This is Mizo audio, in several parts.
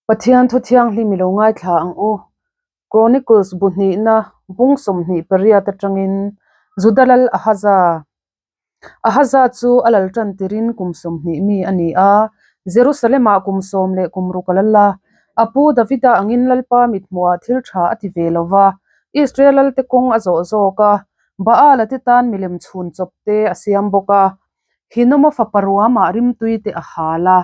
Pathian thu thianghlim i lo ngaithla ang u. Chronicles bu hnihna bung 28 atangin Juda lal Ahaza Ahaza chu a lal tan tirin kum 20 mi a ni a, Jerusalem-ah kum sawm leh kum ruk a lal a. A pu Davida angin Lalpa mithmuhah thil tha a ti ve lo va, Israel lalte kawng a zawh zawk a, Baal-a te tan milem chhun chawp te a siam bawk a. Hinoma fapa ruamah rimtui te a hal a.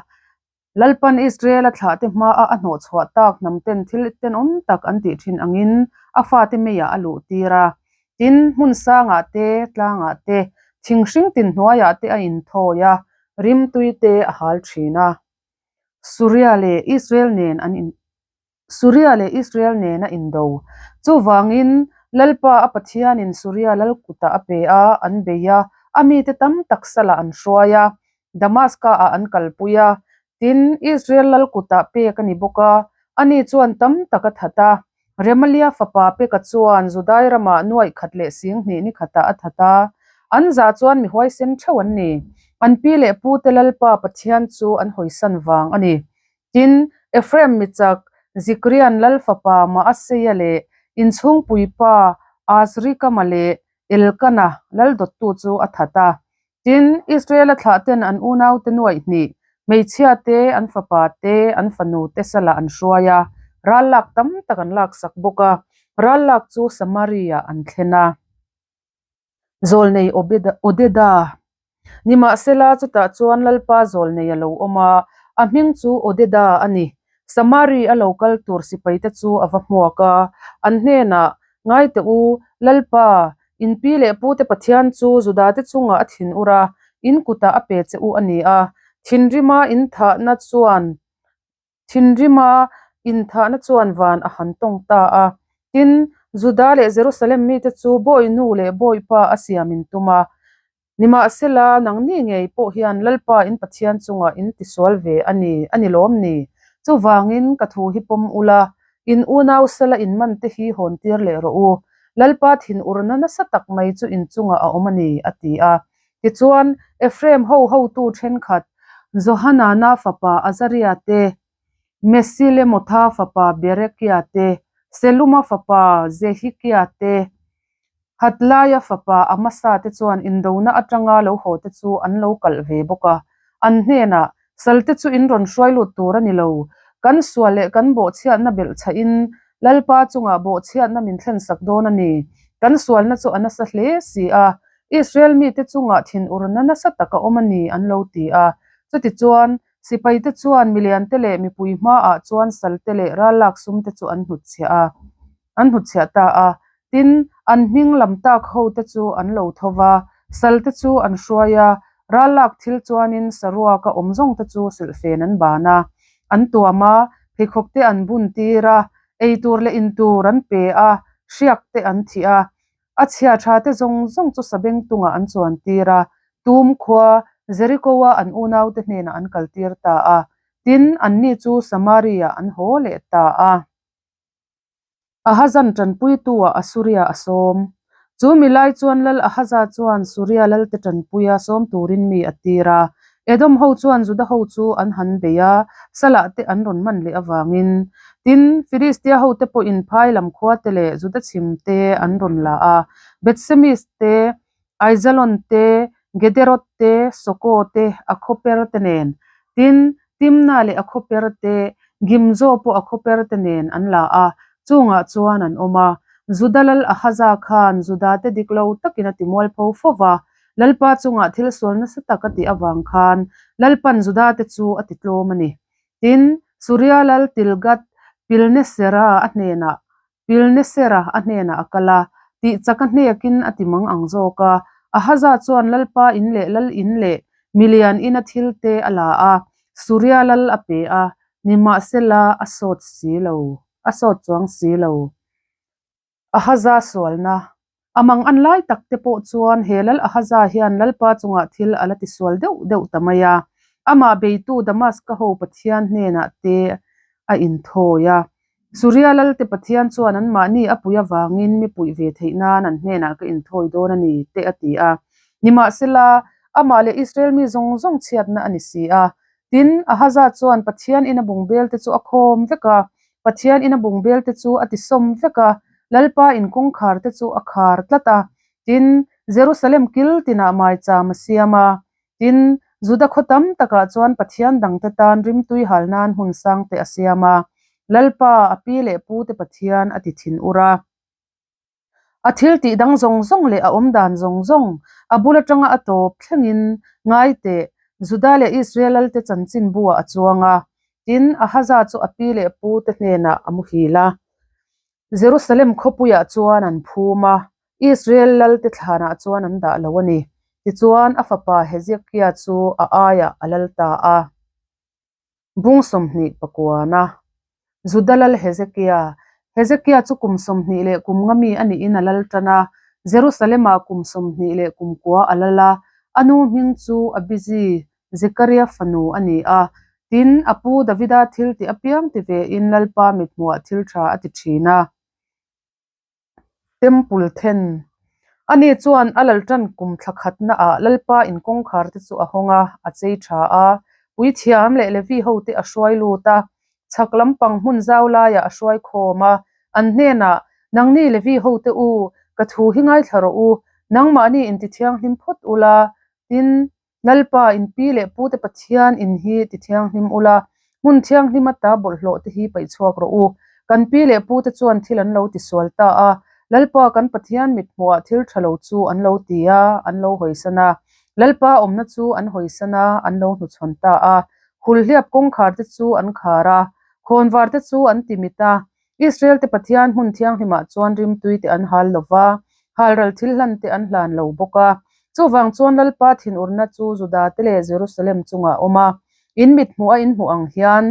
Lalpan Israel-a thlahte hmaa a hnawhchhuah tak hnamten thil tenawm tak an tih thin angin a fate meiah a luh tir a. Tin, hmun sangah te, tlangah te, thing hring tin hnuaiah te a inthawi a, rimtui te a hal thin a. Suria leh Israel nen an in. Suria leh Israel nena indo. Chuvangin, Lalpa a Pathianin Suria lal kutah a pe a, an bei a, a mite tam tak salah an hruai a, Damaska-ah an kalpui a. Tin, Israel lal kutah pek a ni bawk a, ani chuan tam tak a that a. Remalia fapa Peka chuan Judai ramah nuaih khat leh sing hnih ni khatah a that a. An zah chuan mi huaisen theuh an ni. An pi leh pute Lalpa Pathian chu an hawisan vang a ni. Tin, Ephraim mi chak Zikrian lal fapa Maaseia leh inchhungpuipa Azrikama leh Elkana lal dawttu chu a that a. Tin, Israela thlahten an unaute nuaih hnih, hmeichhia te, an fapa te, an fanu te salah an hruai a, ral lak tam tak an laksak bawk a, ral lak chu Samaria an thlen a. Zawlnei Odeda. Nimahsela, chutah chuan Lalpa zawlnei a lo awm a, a hming chu Odeda a ni. Samari a lo kal tur sipaite chu a va hmuak a, an hnenah, Ngai teh u, Lalpa, in pi leh pute Pathian chu Judate chungah a thin ur a, in kutah a pe che u a ni a, thinrima in thahna chuan Thinrima inthahna chuan van a han tawng ta a. Tin, Juda leh Jerusalem mite chu bawihnu leh bawipa a siam in tum a. Nimahsela, nangni ngei pawh hian Lalpa in Pathian chungah in tisual ve a ni, a ni lawm ni? Chuvangin ka thu hi pawm ula, in unau sala in man te hi hawn tir leh rawh u. Lalpa thinurna nasa tak mai chu in chungah a awm a ni, a ti a. Tichuan, Ephraim ho hotu thenkhat, Johanana fapa Azaria te, Mesilemotha fapa Berekia te, Seluma fapa Zehikia te, Hatlaia fapa Amasa te chuan indona atanga lo haw te chu an lo kalh ve bawk a. An hnenah, Salte chu in rawn hruai lut tur a ni lo. Kan sual leh kan bawhchhiatna belh chhahin Lalpa chungah bawhchhiatna min thlensak dawn a ni. Kan sualna chu a nasa hle si a, Israel mite chungah thinurna nasa tak a awm a ni an lo ti a. Chutichuan, sipaite chuan miliante leh mipui hmaah chuan salte leh rallak sumte chu an hnutchhiah a, an hnutchhiah ta a. Tin, an hming lam tak hote chu an lo tho va, salte chu an hruai a, rallak thil chuanin saruaka awm zawngte chu silhfen an ban a, an tuam a, pheikhawkte an bun tir a, eitur leh intur an pe a, hriakte an thih a. A chhia tha te zawng zawng chu sabengtungah an chuan tir a, tum khua Jeriko-a an unaute hnenah an kal tir ta a, tin, anni chu Samaria-ah an haw leh ta a. Ahazan tanpuitu-ah Asuria a sawm. Chu mi lai chuan Lal Ahaza chuan Suria lalte tanpuia sawm turin mi a tir a. Edom ho chuan Juda ho chu an han bei a, Salah te an rawn man leh avangin. Tin, Filistia hote pawhin phai lam khua te leh Juda chhim te an rawn la a, Bethsemis te, Aijalon te, Gederot te, Soko te, a khawper te nen. Tin, Timna leh a khawper te, Gimzo pawh a khawper te nen an la a, chungah chuan an awm a. Juda lal Ahaza khan Juda te dik lo takin a timualpho fo va, Lalpa chungah thil sual nasa tak a tih avang khan Lalpan Juda te chu a ti tlawm a ni. Tin, Suria lal Tilgat Pilnesera a hnenah Pilnesera a hnenah a kal a, tih chak a hnekin a ti mang ang zawk a. Ahaza chuan Lalpa in leh Lal in leh milian ina thil te a la a, Suria lal a pe a, nimahsela a sawt si lo, a sawt chuang si lo. Ahaza sualna. A mang an lai tak te pawh chuan he Lal Ahaza hian Lalpa chungah thil a la tisual deuh deuh ta mai a, amah beitu Damaska ho Pathian hnenah te a inthawi a. Suria Lalte Pathian chuan anmahni a puih avangin mi puih ve theih nan an hnenah ka inthawi dawn a ni, te a ti a. Nimahsela, amah leh Israel mi zawng zawng chhiatna a ni si a. Tin, Ahaza chuan Pathian ina bungbel te chu a khawm vek a, Pathian ina bungbel te chu a tisawm vek a, Lalpa in kawngkhar te chu a khar tlat a. Tin, Jerusalem kil tinah maicham a siam a. Tin, Juda khaw tam takah chuan Pathian dangte tan rimtui hal nan hmun sang te a siam a. Lalpa, a pi leh pute Pathian a ti thin ur a. A thil tih dang zawng zawng leh a awm dan zawng zawng, a bul atanga a tawp thlengin ngai teh, Juda leh Israel lalte chanchin buah a chuang a. Tin, Ahaza chu a pi leh pute hnenah a muhil a. Jerusalem khawpuiah chuan an phum a, Israel lalte thlanah chuan an dah lo a ni. Tichuan, a fapa Hezekia chu a aiah a lal ta a. Bung 20 pakuana Juda lal Hezekia Hezekia chu kum 20 leh kum nga mi a niin a lal tan a, Jerusalem-ah kum 20 leh kum kua a lal a. A nu hming chu Abizi, Zekaria fanu a ni a. Tin, a pu Davida thil tih apiang ti vein Lalpa mithmuhah thil tha a ti thin a. Temple then. Ani chuan a laltan kum thla khatnaah Lalpa in kawngkhar te chu a hawng a, a chei tha a. Puithiam leh Levi hote a hruai lut a, chhak lampang hmun zau laiah a hruai khawm a. An hnenah, Nangni Levi hote u, ka thu hi ngaithla rawh u, nangmahni intithianghlim phawt ula, tin, Lalpa, in pi leh pute Pathian in hi ti thianghlim ula, hmun thianghlim ata bawlhhlawh te hi paih chhuak rawh u. Kan pi leh pute chuan thil an lo ti sual ta a, Lalpa kan Pathian mithmuhah thil tha lo chu an lo ti a, an lo hawisan a. Lalpa awmna chu an hawisan a, an lo hnuchhawn ta a. Hulhliap kawngkhar te chu an khar a, khawnvar te chu an ti mit a, Israel te Pathian hmun thianghlimah chuan rimtui te an hal lo va, halral thil hlan te an hlan lo bawk a. Chuvang chuan Lalpa thinurna chu Juda te leh Jerusalem chungah a awm a, in mit hmuh a in hmuh ang hian,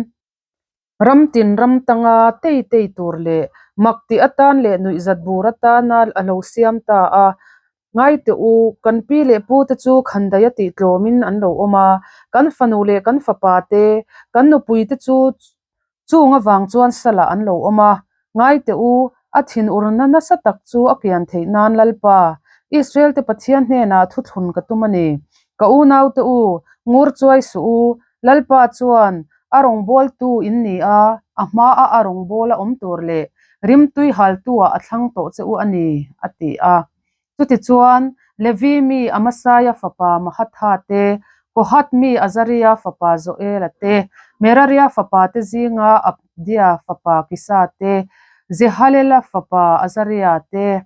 ram tin ram tanga tei tei tur leh mak tih atan leh nuihzat bur atana a lo siam ta a. Ngai teh u, kan pi leh pu te chu khandaih a tih tlawmin an lo awm a, kan fanu leh kan fapa te, kan nupui te chu Chung avang chuan salah an lo awm a, Ngai teh u, a thinurna nasa tak chu a kian theih nan Lalpa, Israel-te Pathian hnenah thuthlun ka tum a ni. Ka unaute u, ngur chuai suh u, Lalpa chuan a rawngbawltu in ni a, a hmaa a rawngbawla awm tur leh rimtui haltu-ah a thlang tawh che u a ni, a ti a. Chutichuan, Levi mi Amasaia fapa Mahatha te, Kohath mi Azaria fapa Joela te, Meraria fapa te zinga Abdia fapa Kisa te, Jehalela fapa Azaria te,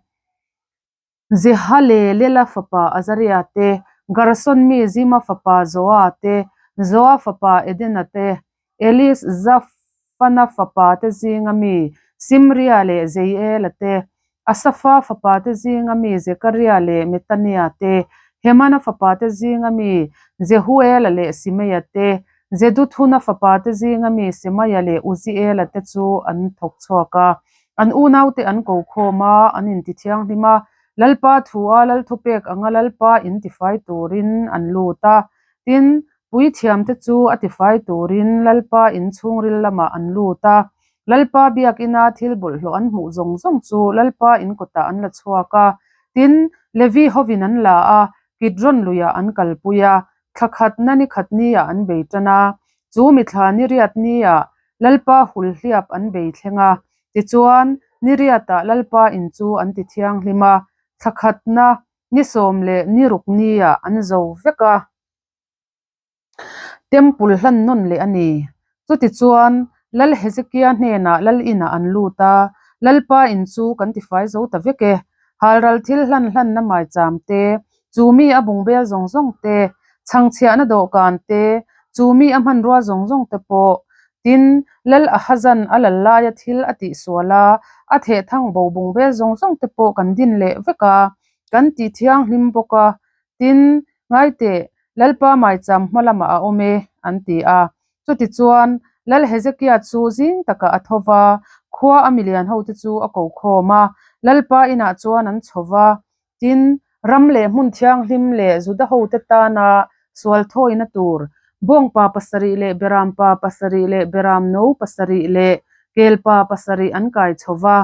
Jehalelela fapa Azaria te, Gerson mi Zima fapa Joa te, Joa fapa Edena te, Elis Zafana fapa te zinga mi Simria leh Jeiela te, Asafa fapa te zinga mi Zekaria leh Metania te, Hemana fapa te zinga mi Jehuela leh Simeia te, Jeduthuna fapa te zinga mi Semaia leh Uziela te chu an thawk chhuak a. An unaute an ko khawm a, an intithianghlim a, Lalpa thua Lalthupek anga Lalpa intifai turin an lut a. Tin, Puithiamte chu a tifai turin Lalpa in chhungril lamah an lut a. Lalpa biakina thil bawlhhlawh an hmuh zawng zawng chu Lalpa in kawtah an la chhuak a. Tin, Levi hovin an la a, Kidron luiah an kalpui a, thla khatna ni khat niah an bei tan a. Chu mithla ni riat niah Lalpa hulhliap an bei thleng a. Tichuan, ni riatah Lalpa in chu an ti thianghlim a, thla khatna ni 16 niah an zo vek a. Temple hlan nawn leh a ni. Chutichuan, Lal Hezekia hnenah Lal inah an lut a, Lalpa in chu kan tifai zo ta vek e. Halral thil hlan hlanna maicham te, chu mi a bungbel zawng zawng te, chhangchhiahna dawhkan te, chu mi a hmanrua zawng zawng te pawh. Tin, Lal Ahazan a lal laia thil a tihsual a, a thehthang bo bungbel zawng zawng te pawh kan din leh vek a, kan ti thianghlim bawk a. Tin, Ngaiteh, Lalpa maicham hma lamah a awm e, an ti a. Chutichuan, Lal Hezekia chu zing takah a tho va, khua a milian hote chu a ko khawm a, Lalpa inah chuan an chho va. Tin, ram leh hmun thianghlim leh Juda hote tana sual thawina tur, bawngpa pasarih leh berampa pasarih leh beramno pasarih leh kelpa pasarih an kai chho va.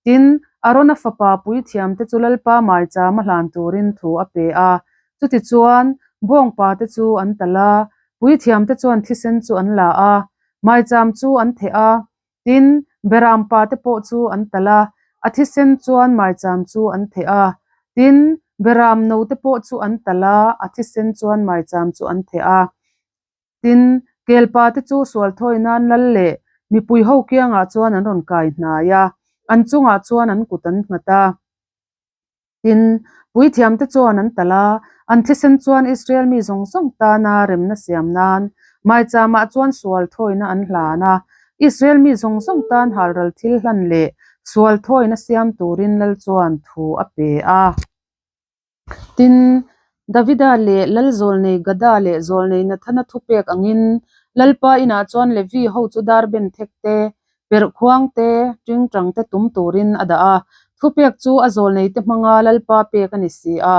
Tin, Arona fapa puithiamte chu Lalpa maichama hlan turin thu a pe a. Chutichuan, bawngpate chu an talh a. Puithiamte chuan thisen chu an la a, maicham chu an theh a, tin, beram pate pawh chu an talh a, a thisen chuan maicham chu an theh a, tin, beram note pawh chu an talh a, a thisen chuan maicham chu an theh a. Tin, kelpa te chu sual thawi nan lal leh mipui ho kiangah chuan an rawn kai hnai a, an chungah chuan an kut an nghat a. Tin, puithiamte chuan an talh a, an thisen chuan Israel mi zawng zawng tana remna siam nan maicham-ah chuan sual thawina an hlan a. Israel mi zawng zawng tan halral thil hlan leh sual thawina siam turin lal chuan thu a pe a. Tin, Davida leh lal zawlnei Gada leh zawlnei Nathana thupek angin Lalpa inah chuan Levi ho chu dar ben thek te, perh khuang te, tingtang te tum turin a dah a. Thupek chu a zawlnei te hmanga Lalpa pek a ni si a.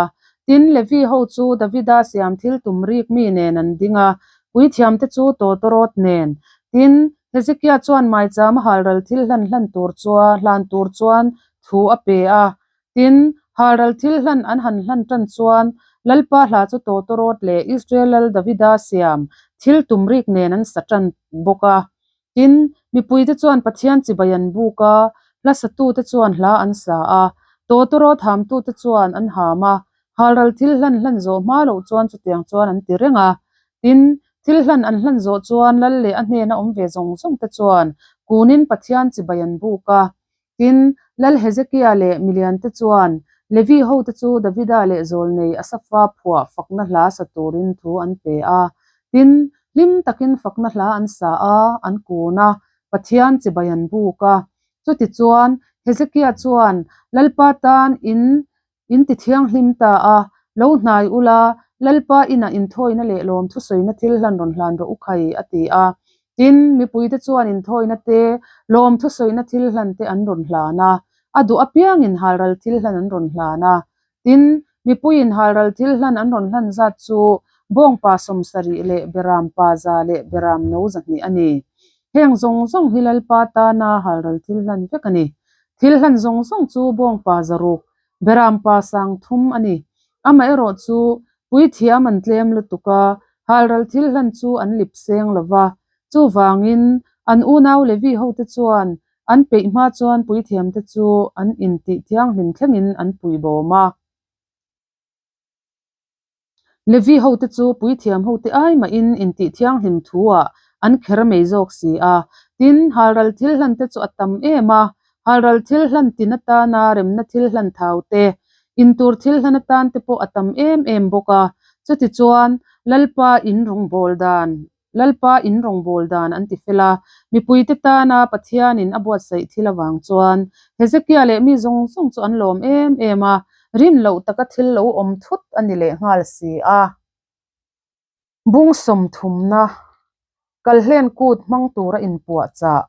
Tin, Levi ho chu Davida siam thil tum rik mi nen an ding a, puithiam te chu tawtawrawt nen. Tin, Hezekia chuan maicham a halral thil hlan hlan tur chuan hlan tur chuan thu a pe a. Tin, halral thil hlan an han hlan tan chuan Lalpa hla chu tawtawrawt leh Israel lal Davida siam thil tum rik nen an sa tan bawk a. Tin, mipuite chuan Pathian chibai an buk a, hla satute chuan hla an sa a, tawtawrawt hamtute chuan an ham a, halral thil hlan hlan zawh hma loh chuan chutiang chuan an ti reng a. Tin, thil hlan an hlan zawh chuan lal leh a hnena awm ve zawng zawng te chuan kunin Pathian chibai an buk a. Tin, Lal Hezekia leh miliante chuan Levi hote chu Davida leh zawlnei Asafa phuah fakna hla sa turin thu an pe a. Tin, hlim takin fakna hla an sa a, an kun a, Pathian chibai an buk a. Chutichuan, Hezekia chuan Lalpa tan in In ti thianghlim ta a, lo hnai ula, Lalpa inah inthawina leh lawm thusawina thil hlan rawn hlan rawh u khai, a ti a. Tin, mipuite chuan inthawina te, lawm thusawina thil hlan te an rawn hlan a, a duh apiangin halral thil hlan an rawn hlan a. Tin, mipuiin halral thil hlan an rawn hlan zat chu bawngpa 70 leh berampa 100 leh beram no 200 a ni. Heng zawng zawng hi Lalpa tana halral thil hlan vek a ni. Thil hlan zawng zawng chu bawngpa 600, berampa 3000 a ni. Amaherawh chu puithiam an tlem lutuk a, halral thil hlan chu an lip seng lo va. Chuvangin an unau Levi hote chuan an peih hma chuan puithiamte chu an intih thianghlim thlengin an puibawm a. Levi hote chu puithiam hote ai mahin intih thianghlim thuah an kher mai zawk si a. Tin, halral thil hlan te chu a tam em a, halral thil hlan tin atana remna thil hlan thau te, intur thil hlan atan te pawh a tam em em bawk a. Chutichuan, Lalpa in rawngbâwl dan Lalpa in rawngbâwl dan an ti fel a, mipuite tana Pathianin a buatsaih thil avang chuan Hezekia leh mi zawng zawng chu an lawm em em a, rin loh taka thil lo awm thut a ni leh nghal si a. Bung 30na Kalhlen kut hmang tura inpuahchah.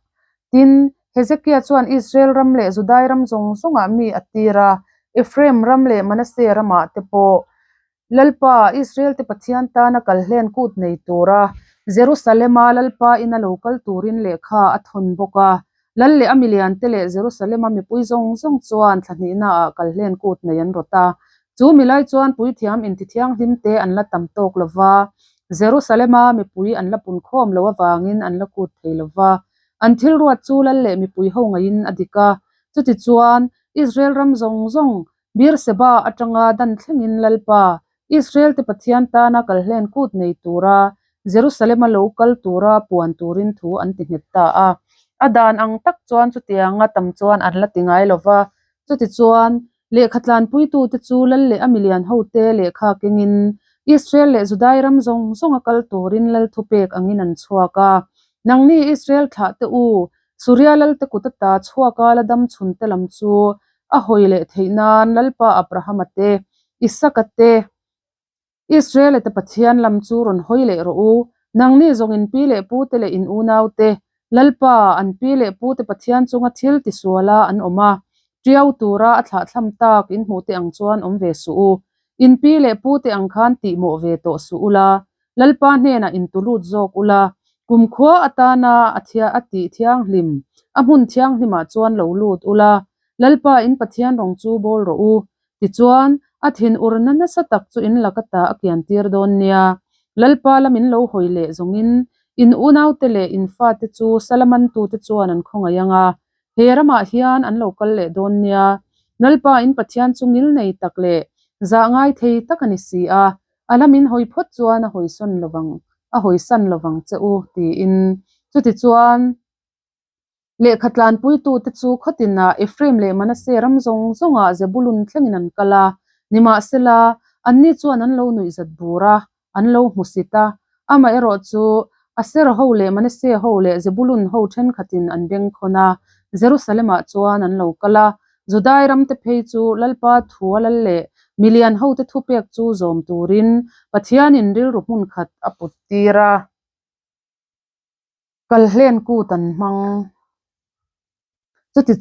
Tin, Hezekia chuan Israel ram leh Judai ram zawng zawngah mi a tir a, Ephraim ram leh Manasseh ramah te pawh Lalpa, Israel-te Pathian tana kalhlen kut nei tura Jerusalem-a Lalpa ina lo kal turin lehkha a thawn bawk a. Lal leh a miliante leh Jerusalem-a mipui zawng zawng chuan thla hnihnaah kalhlen kut nei an rawt a. Chu milai chuan puithiam intithianghlimte an la tam tawk lo va, Jerusalem-a mipui an la punkhawm lo avangin an la kut thei lo va. An thil ruat chu lal leh mipui ho ngaiin a dik a. Chutichuan, Israel ram zawng zawng Beerseba atanga dan thlengin Lalpa, Israel-te Pathian tana kalhlen kut nei tura Jerusalem-a lo kal tura puan turin thu an ti nghet ta a. A dan ang tak chuan chutianga tam chuan an la ti ngai lo va. Chutichuan, lehkha tlanpuitute chu lal leh a milian hote lehkha kengin Israel leh Judai ram zawng zawnga kal turin lal thupek angin an chhuak a. Nangni Israel thlahte u, Suria lalte kut ata chhuaka la dam chhunte lam chu a hawi leh theih nan Lalpa Abrahama te, Isaka te, Israela te Pathian lam chu rawn hawi leh rawh u. Nangni zawng in pi leh pu te leh in unau te, Lalpa, an pi leh pu te Pathian chunga thil tisuala an awm a, tiau tura a thlahthlam tak in hmuh te ang chuan awm ve suh u. In pi leh pu te ang khan tihmawh ve tawh suh ula, Lalpa hnenah intulut zawk ula, kumkhua atana a thia a tih thianghlim, a hmun thianghlimah chuan lo lut ula, Lalpa in Pathian rawng chu bawl rawh u. Tichuan, a thin urna nasa tak chu in lak ata a kian tir dawn nia. Lalpa lam in lo hawi leh zawngin in unaute leh in fate chu Salamantute chuan an khawngaih ang a, he ramah hian an lo kal leh dawn nia. Lalpa in Pathian chu ngilnei tak leh zah ngai thei tak a ni si a, a lam in hawi phawt chuan a hawisawn lovang, a hawisan lovang che u, tiin. Chutichuan. Lehkha tlanpuitute chu khawtinah Ephraim leh Manasseh ram zawng zawngah Zebulun thlengin an kal a. Nimahsela, anni chuan an lo nuihzat bur a, an lo hmusit a. Amaherawhchu, Aser ho leh Manasseh ho leh Zebulun ho thenkhatin an bengkhawn a, Jerusalem-ah chuan an lo kal a. Judai ramte phei chu Lalpa thua lal leh milian hote thupek chu zawm turin Pathianin rilru hmun khat a puttir a. Kalhlen kut an hmang. Chuti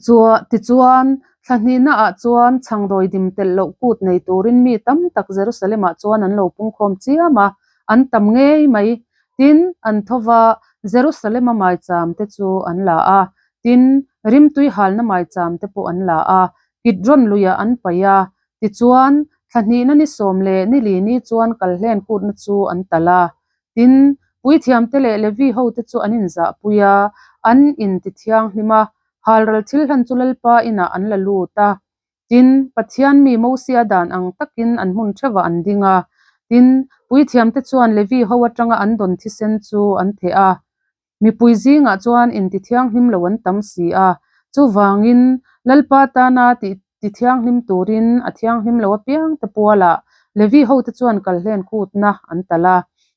tichuan, thla hnihnaah chuan chhangdawi dim telh loh kut nei turin mi tam tak Jerusalem-ah chuan an lo pungkhawm chiam a, an tam ngei mai. Tin, an tho va, Jerusalem-a maicham te chu an la a, tin, rimtui halna maicham te pawh an la a, Kidron luiah an paih a. Tichuan, thla hnihna ni sawm leh ni li ni chuan kalhlen kutna chu an talh a. Tin, puithiamte leh Levi hote chu an inzahpui a, an inti thianghlim a, halral thil hlan chu Lalpa inah an la lut a. Tin, Pathian mi Mosia dan ang takin an hmun theuhah an ding a. Tin, puithiamte chuan Levi ho atanga an dawn thisen chu an theh a. Mipui zingah chuan inti thianghlim lo an tam si a, chuvangin Lalpa tana tih ti thianghlim turin a thianghlim lo apiangte pualah Levi hote chuan kalhlen kutna an talh a.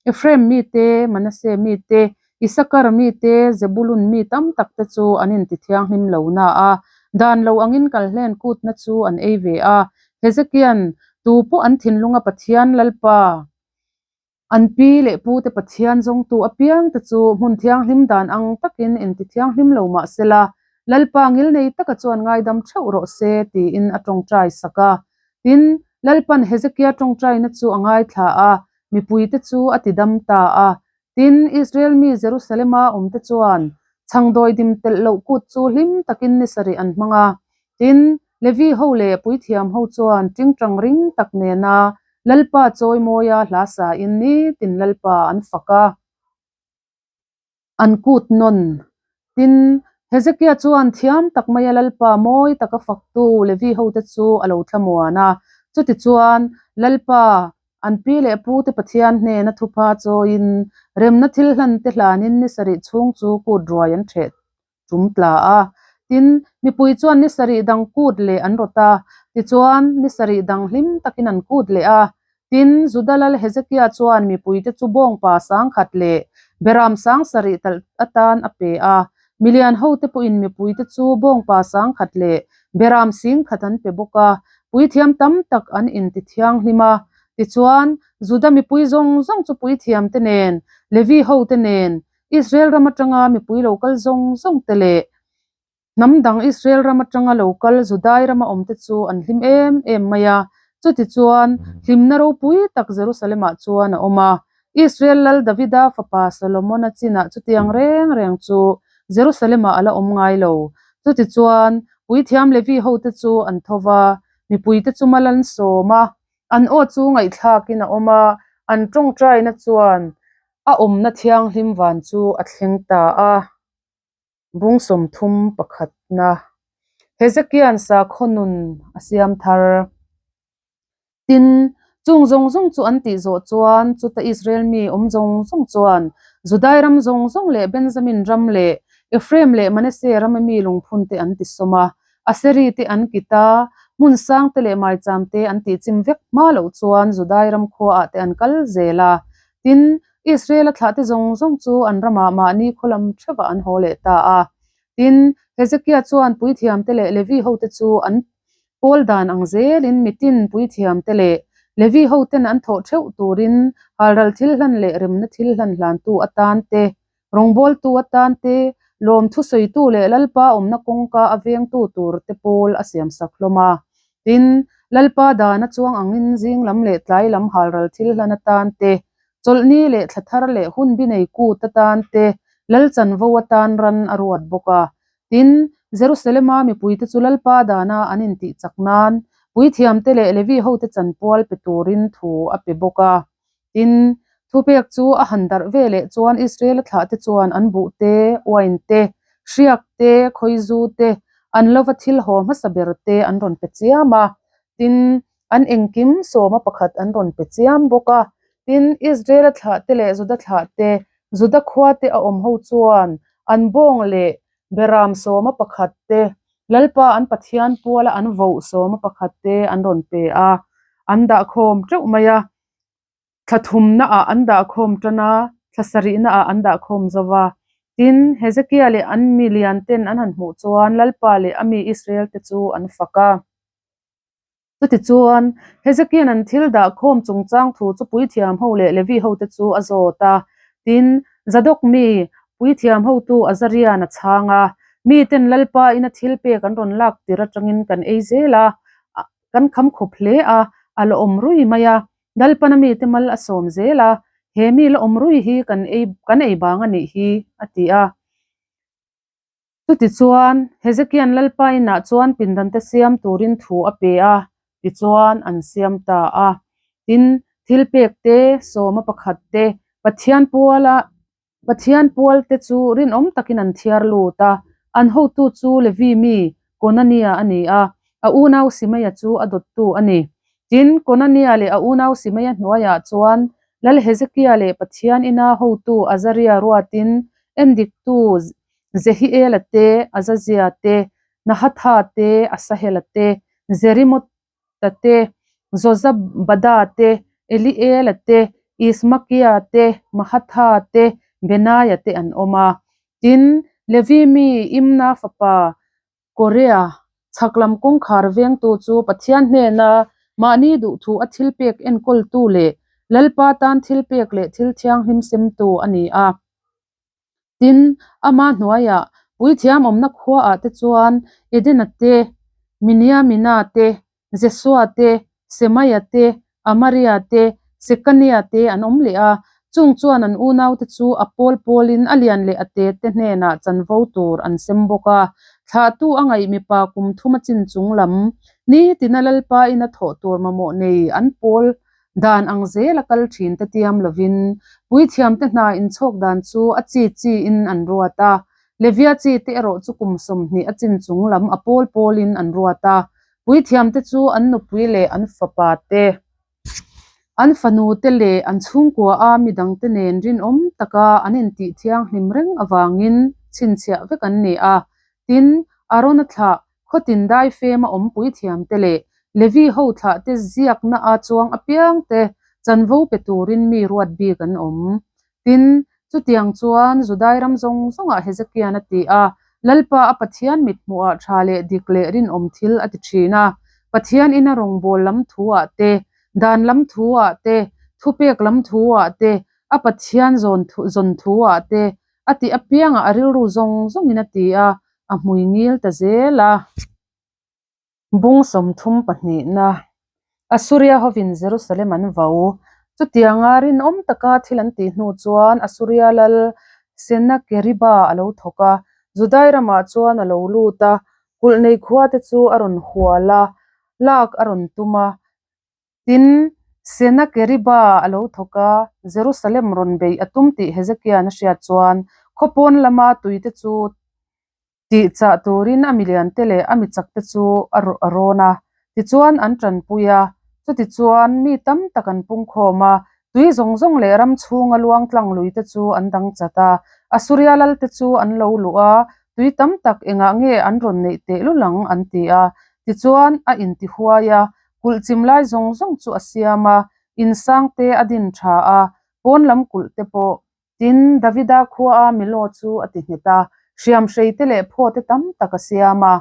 Ephraim mite, Manasseh mite, Issachar mite, Zebulun mi tam takte chu an inti thianghlim lo na a, dan lo angin kalhlen kutna chu an ei ve a. Hezekia'n, Tu pawh an thinlunga Pathian Lalpa, An pi leh pute Pathian zawngtu apiangte chu hmun thianghlim dan ang takin inti thianghlim lo mah sela, Lalpa ngilnei taka chuan ngaidam theuh rawh se, tiin a tawngtai sak a. Tin, Lalpan Hezekia tawngtaina chu a ngaithla a, mipuite chu a tidam ta a. Tin, Israel mi Jerusalema awmte chuan chhangdawi dim telh loh kut chu hlim takin ni sarih an hmang a. Tin, Levi ho leh puithiam ho chuan tingtang ring tak nena Lalpa chawimawia hla sain nitin Lalpa an fak a, an kut nawn. Tin, Hezekia chuan thiam tak maia Lalpa mawi taka faktu Levi hote chu a lo thlamuan a. Chutichuan, Lalpa, an pi leh pute Pathian hnena thupha chawiin remna thil hlante hlanin ni sarih chhung chu kut ruai an ṭheh tum tla a. Tin, mipui chuan ni sarih dang kut leh an rawt a, tichuan, ni sarih dang hlim takin an kut leh a. Tin, Juda lal Hezekia chuan mipuite chu bawngpa sangkhat leh beram sang sarih talh atan a pe a. Milian hote pawhin mipuite chu bawngpa sangkhat leh beram singkhat an pe bawk a, puithiam tam tak an inti thianghlim a. Tichuan, Juda mipui zawng zawng chu puithiamte nen, Levi hote nen, Israel ram atanga mipui lo kal zawng zawng te leh hnam dang Israel ram atanga lo kal Judai rama awm te chu an hlim em em mai a. Chutichuan, hlimna ropui tak Jerusalem-ah chuan a awm a. Israel lal Davida fapa Solomon-a chinah chutiang reng reng chu Jerusalem-ah a la awm ngai lo. Chutichuan, puithiam Levi hote chu an tho va, mipuite chu mal an sawm a, an aw chu ngaihthlakin a awm a, an tawngtaina chuan A awmna thianghlim van chu a thleng ta a, bung 30 pakhatna Hezekia'n sakhaw nun a siam thar. Tin, chung zawng zawng chu an tih zawh chuan chuta Israel mi awm zawng zawng chuan Judai ram zawng zawng leh Benjamin ram leh Ephraim leh Manasseh rama mi lungphunte an tisawm a, Aseri te an kit a, hmun sangte leh maicham te an tihchim vek hma loh chuan Judai ram khuaah te an kal zel a. Tin, Israel-a thlahte zawng zawng chu an ramah mahni khaw lam theuhah an haw leh ta a. Tin, Hezekia chuan puithiamte leh Levi hote chu an pawl dan ang zelin mitin puithiamte leh Levi hoten an thawh theuh turin halral thil hlan leh remna thil hlan hlantu atan te, Rawngbawltu atan te, lawmthu sawitu leh Lalpa awmna kawngka a vengtu tur te pawl a siamsak hlawm a. Tin, Lalpa dana chuang angin zing lam leh tlai lam halral thil hlan atan te, chawlhni leh thla thar leh hun bi nei kut atan te, Lal chanvo atan ran a ruat bawk a. Tin, Jerusalema mipuite chu Lalpa dana an intih chak nan puithiamte leh Levi hote chanpual pe turin thu a pe bawk a. Tin, Thupek chu a han darh ve leh chuan Israela thlahte chuan an buh te, uain te, hriak te, khawizu te, an lova thil haw hmasa ber te an rawn pe chiam a. Tin, an engkim sawma pakhat an rawn pe chiam bawk a. Tin, Israela thlahte leh Juda thlahte, Juda khuate a awm ho chuan an bawng leh beram sawma pakhat te, Lalpa an Pathian puala an voh sawma pakhat te an rawn pe a, an dahkhawm teuh mai a. Thla thumnaah an dahkhawm tan a, thla sarihnaah an dahkhawm zo va. Tin, Hezekia leh an mi lianten an han hmuh chuan Lalpa leh a mi Israelte chu an fak a. Chutichuan, Hezekia'n an thil dahkhawm chungchang thu chu puithiam ho leh Levi hote chu a zawt a. Tin, Zadok mi, puithiam hotu Azaria'n a chhang a, Miten Lalpa ina thil pek an rawn lak tir atangin kan ei zel a, kan kham khawp hle a, a la awm rui mai a. Lalpana mite mal a sawm zel a, he mi la awm rui hi kan ei kan ei bang a nih hi, a ti a. Chutichuan, Hezekia'n Lalpa inah chuan pindante siam turin thu a pe a, tichuan an siam ta a. Tin, thilpek te, sawma pakhat te, Pathian puala Pathian pualte chu rinawm takin an thiar lut a, an hotu chu Levi mi Konania a ni a, a unau Simeia chu a dawttu a ni. Tin, Konania leh a unau Simeia hnuaiah chuan Lal Hezekia leh Pathian ina hotu Azaria ruatin endiktu Zehiela te, Azazia te, Nahatha te, Asahela te, Jerimotha te, Jozabada te, Eliela te, Ismakia te, Mahatha te, Benaia te an awm a. Tin, Levi mi Imna fapa Korea, chhak lam kawngkhar vengtu chu Pathian hnena mahni duhthu a thilpek enkawltu leh Lalpa tan thilpek leh thil thianghlim semtu a ni a. Tin, ama hnuaiah puithiam awmna khuaah te chuan Edena te, Miniamina te, Jesua te, Semaia te, Amaria te, Sekania te an awm leh a, chung chuan an unaute chu a pawl pawlin a lian leh a te te hnenah chanvo tur an sem bawk a. Thlahtu a ngaih mipa kum thum a chin chung lam, nitina Lalpa ina thawh tur mamawh nei an pawl dan ang zel a kal thin te tiam lovin, puithiamte hna inchhawk dan chu a chi chiin an ruat a. Levia chi te erawh chu kum 20 a chin chung lam a pawl pawlin an ruat a. Puithiamte chu an nupui leh an fapa te, an fanu te leh an chhungkua a midangte nen rinawm taka an intih thianghlim reng avangin chhinchhiah vek an ni a. Tin, Arona thlah khawtin daifema awm puithiamte leh Levi ho thlahte ziakna a chuang apiangte chanvo pe turin mi ruat bik an awm. Tin, chutiang chuan Judai ram zawng zawngah Hezekia'n a ti a, Lalpa a Pathian mithmuhah tha leh dik leh rinawm thil a ti thin a, Pathian ina rawngbâwl lam thuah te, dan lam thuah te, thupek lam thuah te, a Pathian zawn zawn thuah te, a tih apiangah a rilru zawng zawngin a ti a, a hmui ngil ta zel a. Bung 30 pahnihna, Assuria hovin Jerusalem an vau. Chutianga rinawm taka thil an tih hnu chuan Assuria lal Senakeriba a lo thawk a, Judai ramah chuan a lo lut a, kulh nei khuate chu a rawn hual a, lak a rawn tum a. Tin, Senakeriba a lo thawk a, Jerusalem rawn beih a tum tih Hezekia'n a hriat chuan khaw pawn lama tuite chu Tih chah turin a miliante leh a michakte chu a rawn a, tichuan an tanpui a. Chutichuan mi tam tak an pungkhawm a, tui zawng zawng leh ram chhunga luang tlang luite chu an dang chat a. Assuria lalte chu an lo luh a, tui tam tak engah nge an rawn neih tehlul ang an ti a. Tichuan a intihuai a, kulh chim lai zawng zawng chu a siam a, insangte a din tha a, pawn lam kulh te pawh Tin, Davida khuaa Milo chu a ti nghet a, hriamhrei te leh phaw te tam tak a siam a.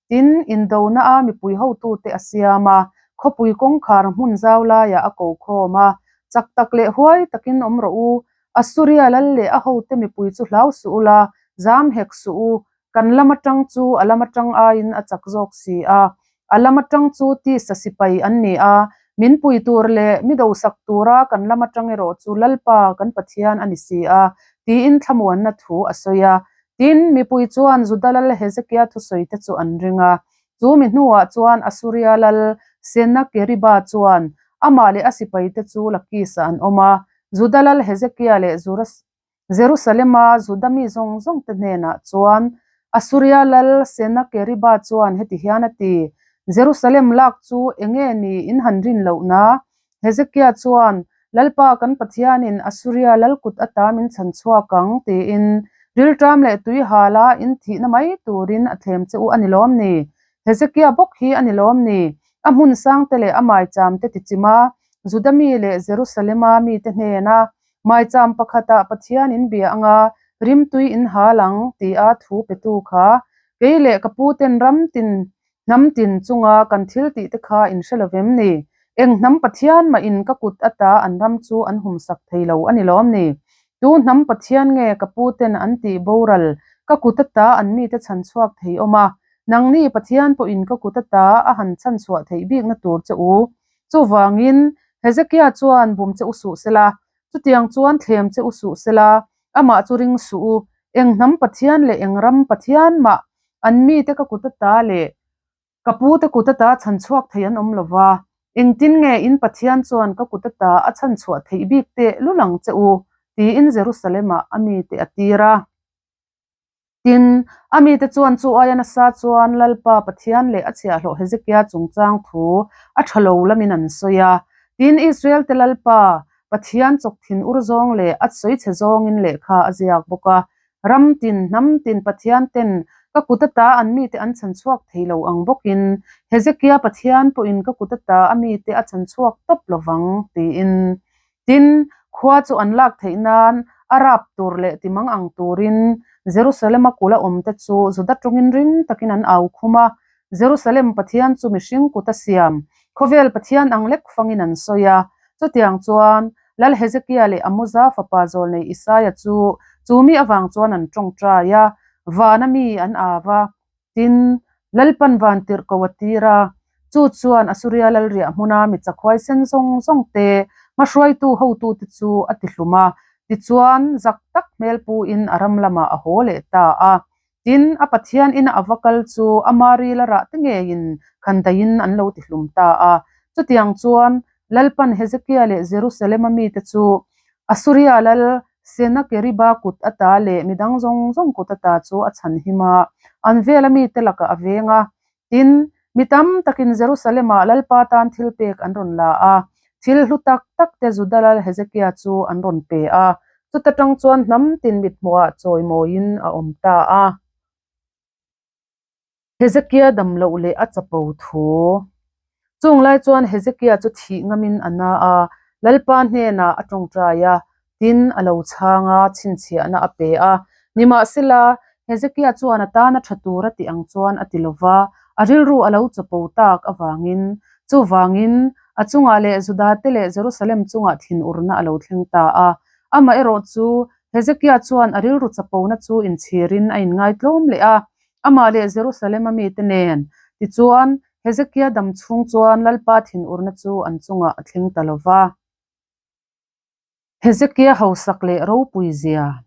Tin, indona a mipui hotute a siam a, khawpui kawngkhar hmun zau laiah a ko khawm a, Chak tak leh huai takin awm rawh u, Assuria lal leh a hote mipui chu hlau suh ula, zam hek suh u, Kan lam atang chu a lam atang aiin a chak zawk si a, a lam atang chu tisa sipai an ni a, min pui tur leh mi dosak tura kan lam atang erawh chu Lalpa kan Pathian a ni si a, tiin thlamuanna thu a sawi a. Tin, mipui chuan Juda lal Hezekia thusawite chu an ring a. Chu mi hnuah chuan Assuria lal Senakeriba chuan amah leh a sipaite chu Lakis-ah an awm a. Juda lal Hezekia leh Jerusalema Juda mi zawng zawngte hnenah chuan Asuria lal Senakeriba chuan heti hian a ti, Jerusalem lak chu enge ni in han rin lohna? Hezekia chuan, Lalpa kan Pathianin Asuria lal kut ata min chhan chhuak ang, tiin rilṭam leh tui hala in thihna mai turin a thlem che u a ni lawm ni? Hezekia bawk hi a ni lawm ni? A hmun sangte leh a maicham te tichim a, Juda mi leh Jerusalema mite hnena maicham pakhatah Pathian in bia anga rimtui in hal ang tia thu petu kha kei leh ka puten ram tin hnam tin chunga kan thil tih te kha in hre lo vem ni? Eng hnam Pathian mah in ka kut ata an ram chu an humsak thei lo a ni lawm ni? Tu hnam Pathian nge ka puten an tih boral ka kut ata an mite chhan chhuak thei awm a? Nangni Pathian pawhin ka kut ata a han chhan chhuah theih bikna tur che u. Chuvangin, Hezekia chuan bum che u suh sela, chutiang chuan thlem che u suh sela, amah chu ring suh u, eng hnam Pathian leh eng ram Pathian mah an mite ka kut ata leh ka pute kut ata chhan chhuak thei an awm lo va, engtin nge in Pathian chuan ka kut ata a chhan chhuah theih bik teh lul ang che u, tiin Jerusalem-ah a mite a tir a. Tin, a mite chuan chu aia nasa chuan Lalpa Pathian leh a chhiahhlawh Hezekia chungchang thu a tha lo lamin an sawi a. Tin, Israel-te Lalpa Pathian chawk thin ur zawng leh a sawi chhe zawngin lehkha a ziak bawk a. Ram tin, hnam tin Pathian ten ka kut ata an mite an chhan chhuak thei lo ang bawkin Hezekia Pathian pawhin ka kut ata a mite a chhan chhuak tawp lo vang, tiin. Tin, khua chu an lak theih nan a rap tur leh ti mang ang turin Jerusalema kula awmte chu Juda tawngin ring takin an au khum a. Jerusalem Pathian chu mihring kut a siam, khawvel Pathian ang lek fangin an sawi a. Chutiang chuan Lal Hezekia leh Amoza fapa zawlnei Isaia chu chu mi avang chuan an tawngtai a, vana mi an au a. Tin, Lalpan van tirh ko a tir a, chu chuan Asuria lalriah hmuna mi chakhuai sen zawng zawng te, hmahruaitu hotute chu a ti hlum a, tichuan zak tak hmel puin a ram lamah a haw leh ta a. Tin, a Pathian ina a va kal chu ama ril a rah te ngeiin khandaiin an lo ti hlum ta a. Chutiang chuan Lalpan Hezekia leh Jerusalema mite chu Asuria lal Senakeriba kut ata leh midang zawng zawng kut ata chu a chhan him a, an vela mite lakah a veng a. Tin, mi tam takin Jerusalem-ah Lalpa tan thil pek an rawn la a, thil hlu tak tak te Juda lal Hezekia chu an rawn pe a, chuta tang chuan hnam tin mithmuhah chawimawiin a awm ta a. Hezekia dam loh leh a chapo thu. Chung lai chuan Hezekia chu thih ngamin a na a, Lalpa hnenah a tawngtai a, tin a lo chhang a, chhinchhiahna a pe a. Nimahsela, Hezekia chuan a tana tha tur a tih ang chuan a ti lo va, a rilru a lo chapo tak avangin. Chuvangin, a chungah leh Judate leh Jerusalem chungah thinurna a lo thleng ta a. Amaherawh chu, Hezekia chuan a rilru chapona chu inchhirin a inngaitlawm leh a, amah leh Jerusalem-a mite nen. Tichuan, Hezekia dam chhung chuan Lalpa thinurna chu an chungah a thleng ta lo va. Hezekia hausak leh ropui zia.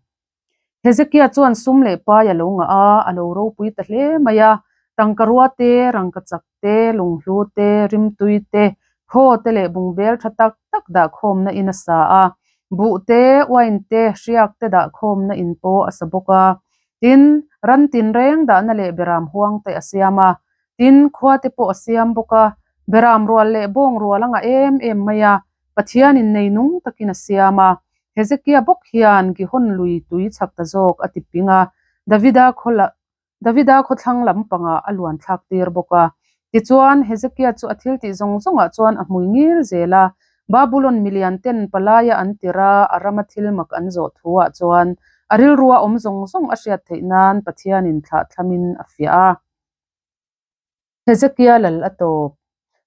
Hezekia chuan sum leh pai a lo ngah a, a lo ropui ta hle mai a. Tangkarua te, rangkachak te, lunghlu te, rimtui te, khaw te leh bungbel tha tak tak dahkhawmna in a sa a. Buh te, uain te, hriak te dahkhawmna in pawh a sa bawk a. Tin, ran tinreng dahna leh beram huang te a siam a. Tin, khua te pawh a siam bawk a. Beram rual leh bawng rual a ngah em em mai a. Pathianin nei nung takin a siam a. Hezekia bawk hian Gihon lui tui chak ta zawk a ti ping a. Davida khaw Davida khawthlang lampangah a luan thlak tir bawk a. Tichuan, Hezekia chu a thil tih zawng zawngah chuan a hmui ngil zel a. Babulon milian ten palaia an tir a, a rama thil mak an zawh thuah chuan a rilrua awm zawng zawng a hriat theih nan Pathianin thlah thlamin a fiah a. Hezekia lal a tawp.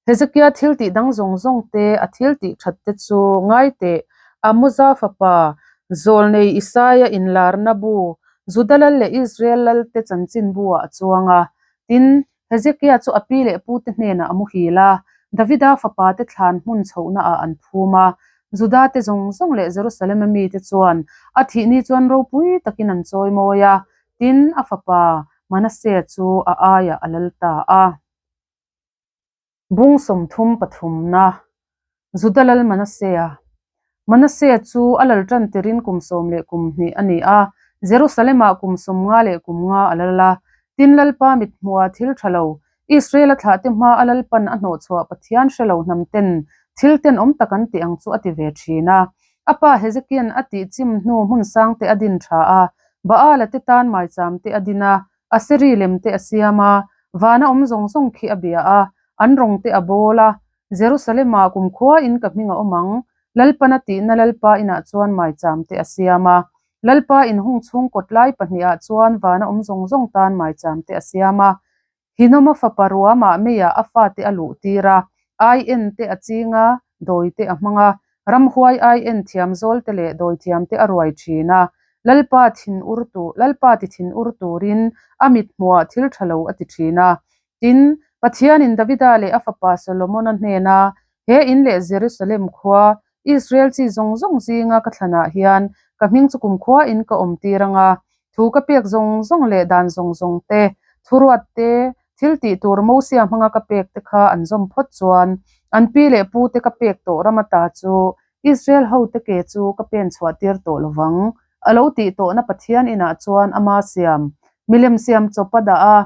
Hezekia thil tih dang zawng zawng te, a thil tih that te chu ngai teh, Amoza fapa, Zawlnei Isaia inlarna bu, Juda lal leh Israel lal te chanchin buah a chuang a. Tin, Hezekia chu a pi leh pu te hnenah a muhil a, Davida fapa te thlan hmun chhohnaah an phum a. Juda te zawng zawng leh Jerusalem-a mite chuan a thih ni chuan ropui takin an chawimawi a, tin, a fapa Manasea chu a aiah a lal ta a. Bung 33 na, Juda lal Manasea. Manasseh chu a lal tan tirin kum 12 a ni a, Jerusalem-ah kum 51 a lal a. Tin, Lalpa mithmuha thil tha lo, Israel-a thlahte hma a Lalpan a hnawhchhuah Pathian hre lo hnam ten thil tenawm tak an tih ang chu a ti ve thin a. A pa Hezekia'n a tih chim hnu hmun sangte a din tha a, Baal-a te tan maicham te a din a, Aseri lem te a siam a, vana awm zawng zawng khi a bia a, an rawng te a bawl a, Jerusalem-ah kumkhua in ka hming a awm ang, Lalpan a tihna Lalpa inah chuan maicham te a siam a, Lalpa inhung chhung kawt lai pahnihah chuan vana awm zawng zawng tan maicham te a siam a, Hinoma fapa ruamah meiah a fate a luh tir a, ai en te a ching a, dawi te a hmang a, ramhuai ai en thiam zawl te leh dawi thiam te a ruai thin a, Lalpa thin ur tu, Lalpa ti thin ur turin a mit hmuhah thil tha lo a ti thin a. Tin, Pathianin Davida leh a fapa Solomona hnena he in leh Jerusalem khua, Israel chi zawng zawng zinga ka thlanah hian ka hming chu kumkhuain ka awm tir ang a, thu ka pek zawng zawng leh dan zawng zawng te, thuruat te, thil tih tur Mosia hmanga ka pek te kha an zawm phawt chuan an pi leh pu te ka pek tawh ram ata chu Israel ho te ke chu ka pen chhuah tir tawh lovang, a lo tih tawhna Pathian inah chuan ama siam milem siam chawp a dah a.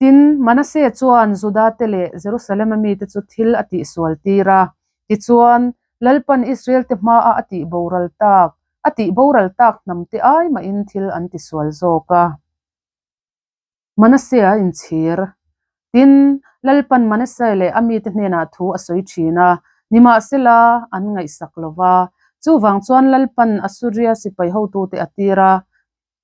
Tin, Manasseh chuan Juda te leh Jerusalem-a mite chu thil a tihsual tir a. Tichuan, Lalpan Israel te hmaah a tih boral tak, a tih boral tak hnam te ai mahin thil an tisual zawk a. Manasseh a inchhir. Tin, Lalpan Manasseh leh a mite hnenah thu a sawi thin a, nimahsela an ngaihsak lo va. Chuvang chuan Lalpan Assuria sipai hotute a tir a,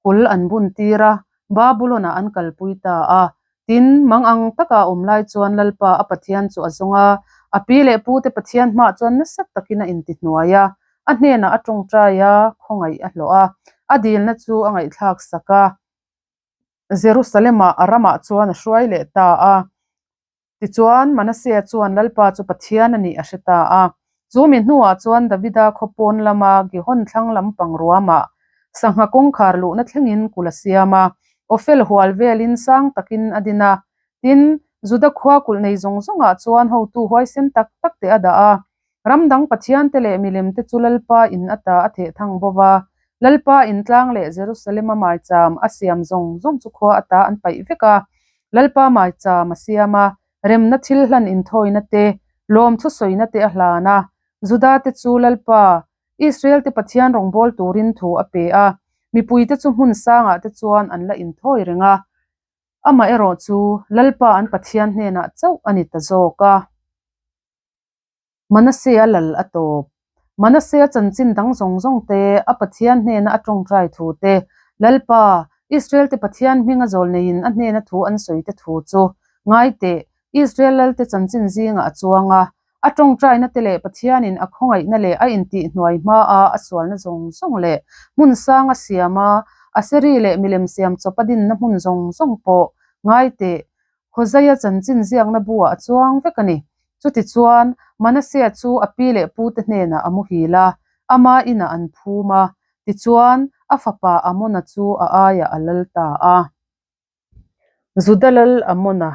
Kul an bun tir a, Babulon-ah an kalpui ta a. Tin, mang ang taka a awm lai chuan Lalpa a Pathian chu a zawng a, a pi leh pute Pathian hmaah chuan nasa takin a intihnuai a, a hnenah a tawngtai a, khawngaih a hlawh a, a dilna chu a ngaihthlak sak a, Jerusalem-ah a ramah chuan a hruai leh ta a. Tichuan, Manasseh chuan Lalpa chu Pathian a nih a hre ta a. Chu mi hnuah chuan Davida khaw pawn lama Gihon thlang lampang ruamah sangha kawngkhar luhna thlengin kulh a siam a, Ofel hual velin sang takin a din a. Tin, Juda khua kulh nei zawng zawngah chuan hotu huaisen tak tak te a dah a. Ram dang pathiante leh milemte chu Lalpa in ata a theh thang bo va, Lalpa in tlang leh Jerusalem-a maicham a siam zawng zawng chu khua ata an paih vek a. Lalpa maicham a siam a, remna thil hlan inthawina te, lawmthu sawina te a hlan a. Juda te chu Lalpa, Israel te Pathian rawngbâwl turin thu a pe a, mipuite chu hmun sangah te chuan an la inthawi reng a. Amaherawh chu Lalpa an Pathian hnenah chauh a ni ta zawk a. Manasseh a lal a tawp. Manasseh a chanchin dang zawng zawng te, a Pathian hnena a tawngtai thu te, Lalpa, Israel te Pathian hminga zawl neiin a hnena thu an sawi te thu chu, ngai teh, Israel lal te chanchin zingah a chuang a, a tawngtaina te leh Pathianin a khawngaihna leh a intihhnuai hmaa a sualna zawng zawng leh hmun sang a siam a, Aseri leh milem siam chawp a dinna hmun zawng zawng pawh, ngai teh, Hozaia chanchin ziakna buah a chuang vek a ni. Chutichuan, Manasseh chu a pi leh pute hnenah a muhil a, ama inah an phum a, tichuan, a fapa Amona chu a aiah a lal ta a. Juda lal Amona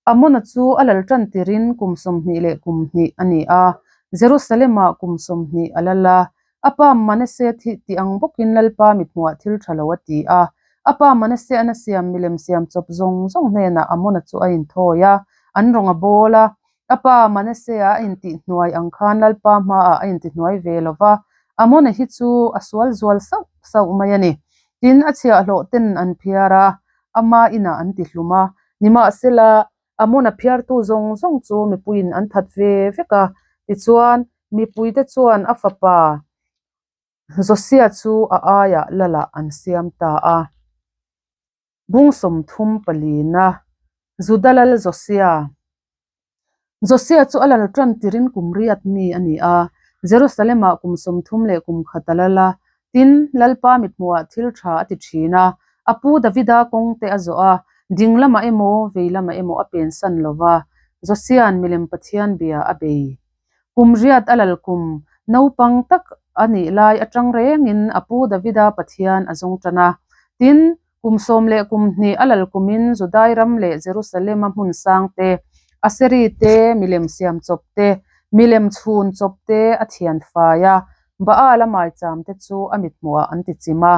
Amona chu a lal tan tirin kum 21 a ni a, Jerusalem-ah kum 20 a lal a. A pa Manasseh thih tih ang bawkin Lalpa mithmuah thil tha lo a ti a. A pa Manasseh an a siam milem siam chawp zawng zawng hnenah Amona chu a inthawi a, an rawng a bawl a. A pa Manasseh a intihhnuai ang khan Lalpa hmaah a intihhnuai ve lo va, Amona hi chu a sual zual sauh sauh mai a ni. Tin, a chhiahhlawh ten an phiar a, ama inah an tihlum a. Nimahsela, Amona phiartu zawng zawng chu mipuiin an that ve vek a, tichuan, Mipuite chuan a fapa Josia chu a aiah lalah an siam ta a. Bung 34na, Juda lal Josia Josia chu a lal tan tirin kum riat mi a ni a, Jerusalem-ah kum 31 a lal a. Tin, Lalpa mithmuhah thil tha a ti thin a, a pu Davida kawngte a zawh a, ding lamah emaw, vei lamah emaw a pensan lo va, Josia'n milem Pathian bia a bei. Kum riat a lal kum naupang tak a nih lai atang rengin a pu Davida Pathian a zawng tan a. Tin, kum 12 a lal kumin Judai ram leh Jerusalem-a hmun sang te, Aseri te, milem siam chawp te, Milem chhun chawp te a thian fai a, Baal-a maicham te chu a mithmuhah an ti chim a.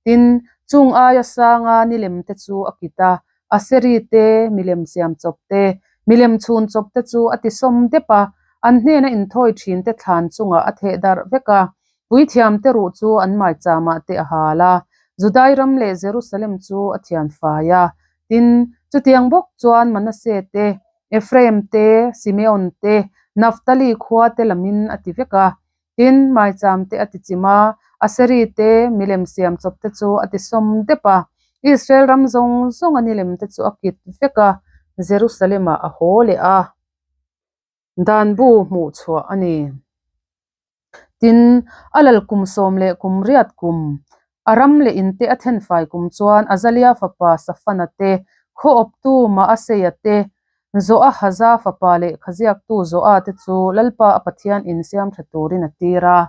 Tin, chung aia sanga nilem te chu a kit a, Aseri te, milem siam chawp te, milem chhun chawp te chu a ti sawm dep a, an hnena inthawi thin te thlan chungah a theh darh vek a. Puithiam te ruh chu an maichamah te a hal a, Judai ram leh Jerusalem chu a thian fai a. Tin, chutiang bawk chuan Manasseh te, Ephraim te, Simeon te, Naphtali khua te lamin a ti vek a. Tin, maicham te a ti chim a, Aseri te, milem siam chawp te chu a ti sawm dep a. Israel ram zawng zawnga nilem te chu a kit vek a, Jerusalem-ah a haw leh a. Dan bu hmuh chhuah a ni. Tin, a lal kum sawm leh kum riat kum, a ram leh in te a thenfai kum chuan Azalia fapa Safana te, khaw awptu Maaseia te, Joahaza fapa lehkha ziaktu Joa te chu Lalpa a Pathian in siam tha turin a tir a.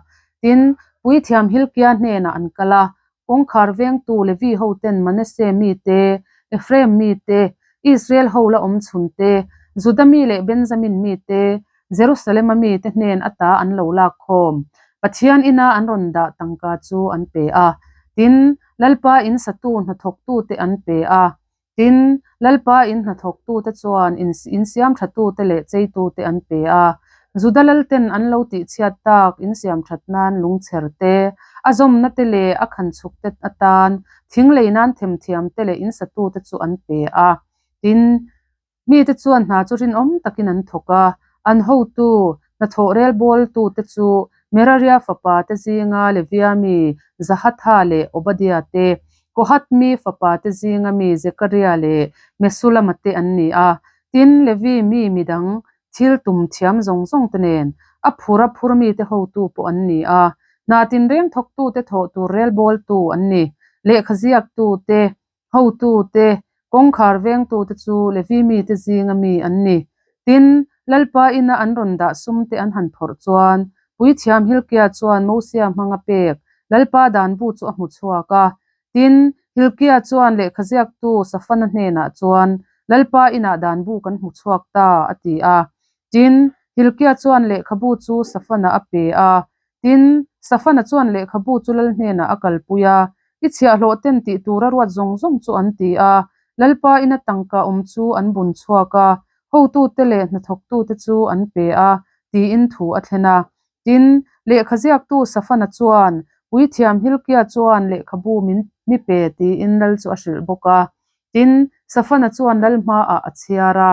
Tin, puithiam Hilkia hnenah an kal a, Kawngkhar vengtu Levi hoten Manasseh mi te, Ephraim mi te, Israel ho la awm chhun te, Juda mi leh Benjamin mi te, Jerusalem-a mi te hnen ata an lo lak khawm. Pathian ina an rawn dah tangka chu an pe a. Tin, Lalpa in satu hnathawktute an pe a. Tin, Lalpa in hnathawktute chuan in insiamthatute leh cheitute an pe a. Juda lalten an lo tihchhiat tak insiamthat nan lungchher te, a zawmna te leh a khanchhuk te atan thing lei nan themthiam te leh insatute chu an pe a. Tin, mite chuan hna chu rinawm takin an thawk a, an hotu, hnathawh relbawltute chu Meraria fapa te zinga Levia mi Zahatha leh Obadia te, Kohath mi fapa te zinga mi Zekaria leh Mesulama te an ni a. Tin, Levi mi midang thil tum thiam zawng zawng te nen a phur a phur mite hotu pawh an ni a. Hna tinreng thawktute thawh tur relbawltu an ni. Lehkha ziaktute Hotute, kawngkhar vengtute chu Levi mite zinga mi an ni. Tin, Lalpa ina an rawn dah sumte an han phawrh chuan, Puithiam Hilkia chuan Mosia hmanga pek Lalpa dan bu chu a hmu chhuak a. Tin, Hilkia chuan lehkha ziaktu Safana hnenah chuan, Lalpa inah dan bu kan hmu chhuak ta, a ti a. Tin, Hilkia chuan lehkhabu chu Safana a pe a. Tin, Safana chuan lehkhabu chu lal hnenah a kalpui a, I chhiahhlawh ten tih tura ruat zawng zawng chu an ti a, Lalpa ina tangka awm chu an bun chhuak a, hotute leh hnathawktute chu an pe a, tiin thu a thlen a. Tin, lehkha ziaktu Safana chuan, Puithiam Hilkia chuan lehkhabu min mi pe tiin lal chu a hrilh bawk a. Tin, Safana chuan lal hmaah a chhiar a.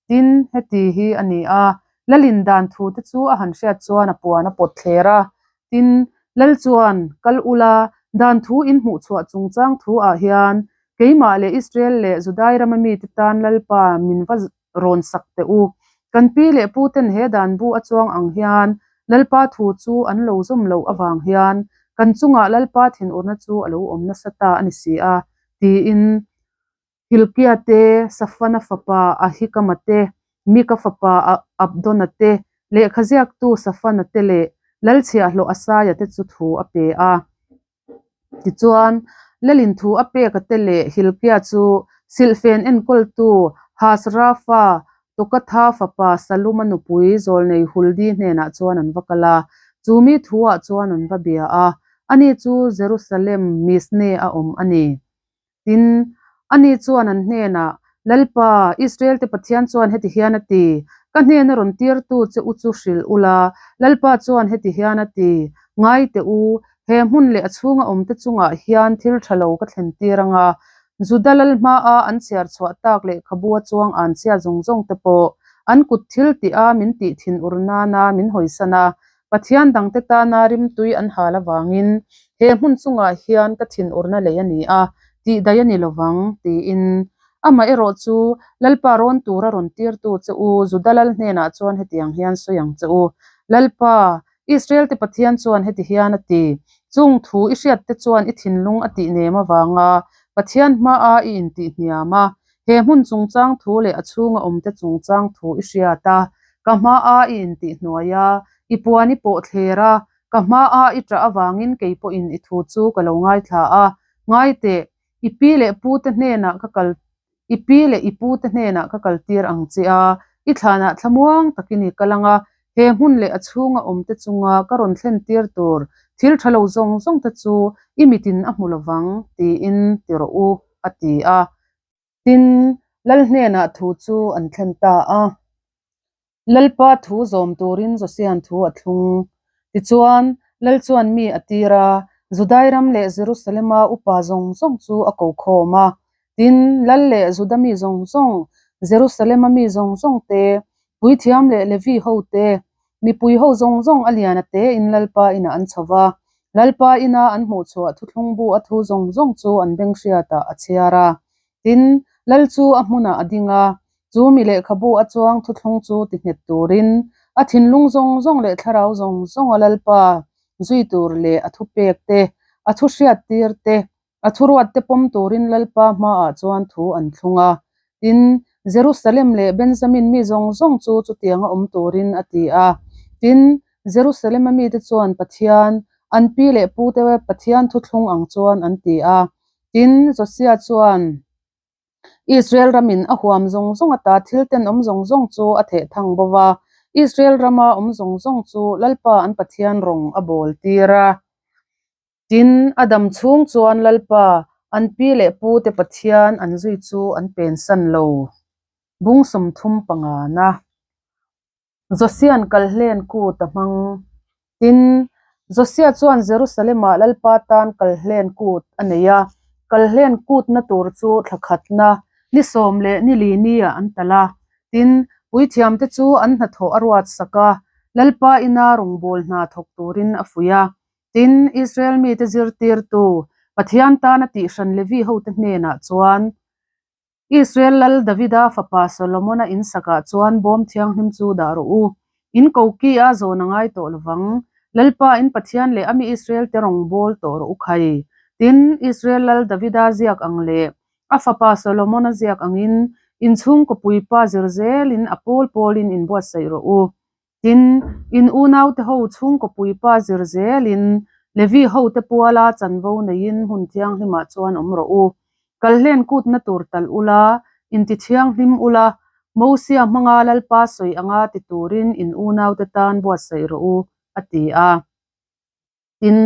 Tin, heti hi a ni a, Lalin dan thu te chu a han hriat chuan a puan a pawt thler a. Tin, Lal chuan, Kal ula, dan thu in hmuh chhuah chungchang thu ah hian keimah leh Israel leh Judai rama mite tan Lalpa min va rawn sak teh u. Kan pi leh pu ten he dan bu a chuang ang hian Lalpa thu chu an lo zawm loh avang hian kan chungah Lalpa thinurna chu a lo awm nasa ta a ni si a, tiin Hilkia te, Safana fapa Ahikama te, Mika fapa Abdona te, lehkha ziaktu Safana te leh lalchhiahhlawh Asaia te chu thu a pe a. Tichuan, Lalin thu a peka te leh Hilkia chu silhfen enkawltu Hasrafa, Tokatha fapa Saluma nupui zawlnei Huldi hnenah chuan an va kal a, chu mi thuah chuan an va bia a, ani chu Jerusalem Misne a awm a ni. Tin, ani chuan an hnenah, Lalpa, Israel-te Pathian chuan heti hian a ti, Ka hnena rawn tirtu che u chu hrilh ula, Lalpa chuan heti hian a ti, Ngai teh u, he hmun leh a chhunga awmte chungah hian thil tha lo ka thlen tir ang a, Juda lal hmaa an chhiar chhuah tak lehkhabu a chuang an chhia zawng zawng te pawh an kut thil tih a min tih thin ur nana min hawisan a, Pathian dangte tana rimtui an hal avangin he hmun chungah hian ka thinurna lei a ni a, tih daih a ni lovang, tiin. Amah erawh chu Lalpa rawn tura rawn tirtu che u Juda lal hnenah chuan hetiang hian sawi ang che u, Lalpa, Israel-te Pathian chuan heti hian a ti, Chung thu i hriatte chuan i thinlung a tih nem avanga Pathian hmaa i intihhniam a, He hmun chungchang thu leh a chhunga awmte chungchang thu i hriat a, ka hmaa i intihhnuai a, i puan i pawh thler a, ka hmaa i ṭah avangin kei pawhin i thu chu ka lo ngaithla a, ngai teh, i pi leh pute hnenah ka kal i pi leh i pute hnenah ka kaltir ang che a, i thlanah thlamuang takin i kal ang a. He hmun leh a chhunga awmte chunga ka rawn thlen tir tur thil tha lo zawng zawngte chu i mitin a hmu lovang, tiin ti rawh u, a ti a. Tin, Lal hnenah thu chu an thlen ta a. Lalpa thu zawm turin Josia'n thu a thlung. Tichuan, Lal chuan mi a tir a, Judai ram leh Jerusalema upa zawng zawng chu a ko khawm a. Tin, Lal leh Juda mi zawng zawng, Jerusalema mi zawng zawng te, Puithiam leh Levi ho te, mipui ho zawng zawng a lian a tein Lalpa inah an chho va. Lalpa ina an hmuhchhuah thuthlung bu a thu zawng zawng chu an beng hriatah a chhiar a. Tin, Lal chu a hmunah a ding a, chu mi lehkhabu a chuang thuthlung chu ti nghet turin a thinlung zawng zawng leh thlarau zawng zawnga Lalpa zui tur leh a thupek te, a thu hriattir te, A thuruatte pawm turin Lalpa hmaah chuan thu an thlung a. Tin, Jerusalem leh Benjamin mi zawng zawng chu chutianga awm turin a ti a. Tin, Jerusalema mite chuan Pathian, an pi leh pute Pathian thuthlung ang chuan an ti a. Tin, Josia chuan Israel ramin a huam zawng zawng ata thil tenawm zawng zawng chu a theh thang bo va, Israel rama awm zawng zawng chu Lalpa an Pathian rawng a bawl tir a. Tin, a dam chhung chuan Lalpa, an pi leh pu te Pathian an zui chu an pensan lo. Bung 30 pangana. Josia'n kalhlen kut a hmang. Tin, Josia chuan Jerusalem-ah Lalpa tan kalhlen kut a nei a, kalhlen kutna tur chu thla khatna, ni sawm leh ni li niah an talh a. Tin, puithiamte chu an hnathawh a ruatsak a, Lalpa ina rawngbâwl hna thawk turin a fuih a. Tin, Israel mite zirtirtu, Pathian tana tihhran Levi hote hnenah chuan, Israel lal Davida fapa Solomona in sakah chuan bawm thianghlim chu dah rawh u. In koki a zawn a ngai tawh lovang. Lalpa in Pathian leh a mi Israel te rawn bawl tawh rawh u khai. Tin, Israel lal Davida ziak ang leh a fapa Solomona ziak angin, in chhungkaw puipa zir zelin a pawl pawlin inbuatsaih rawh u. Tin, in unaute ho chhungkaw puipa zir zelin Levi hote puala chanvo neiin hmun thianghlimah chuan awm rawh u. Kalhlen kutna tur talh ula, inti thianghlim ula, Mosia hmanga Lalpa sawi anga ti turin in unaute tan buatsaih rawh u, a ti a. Tin,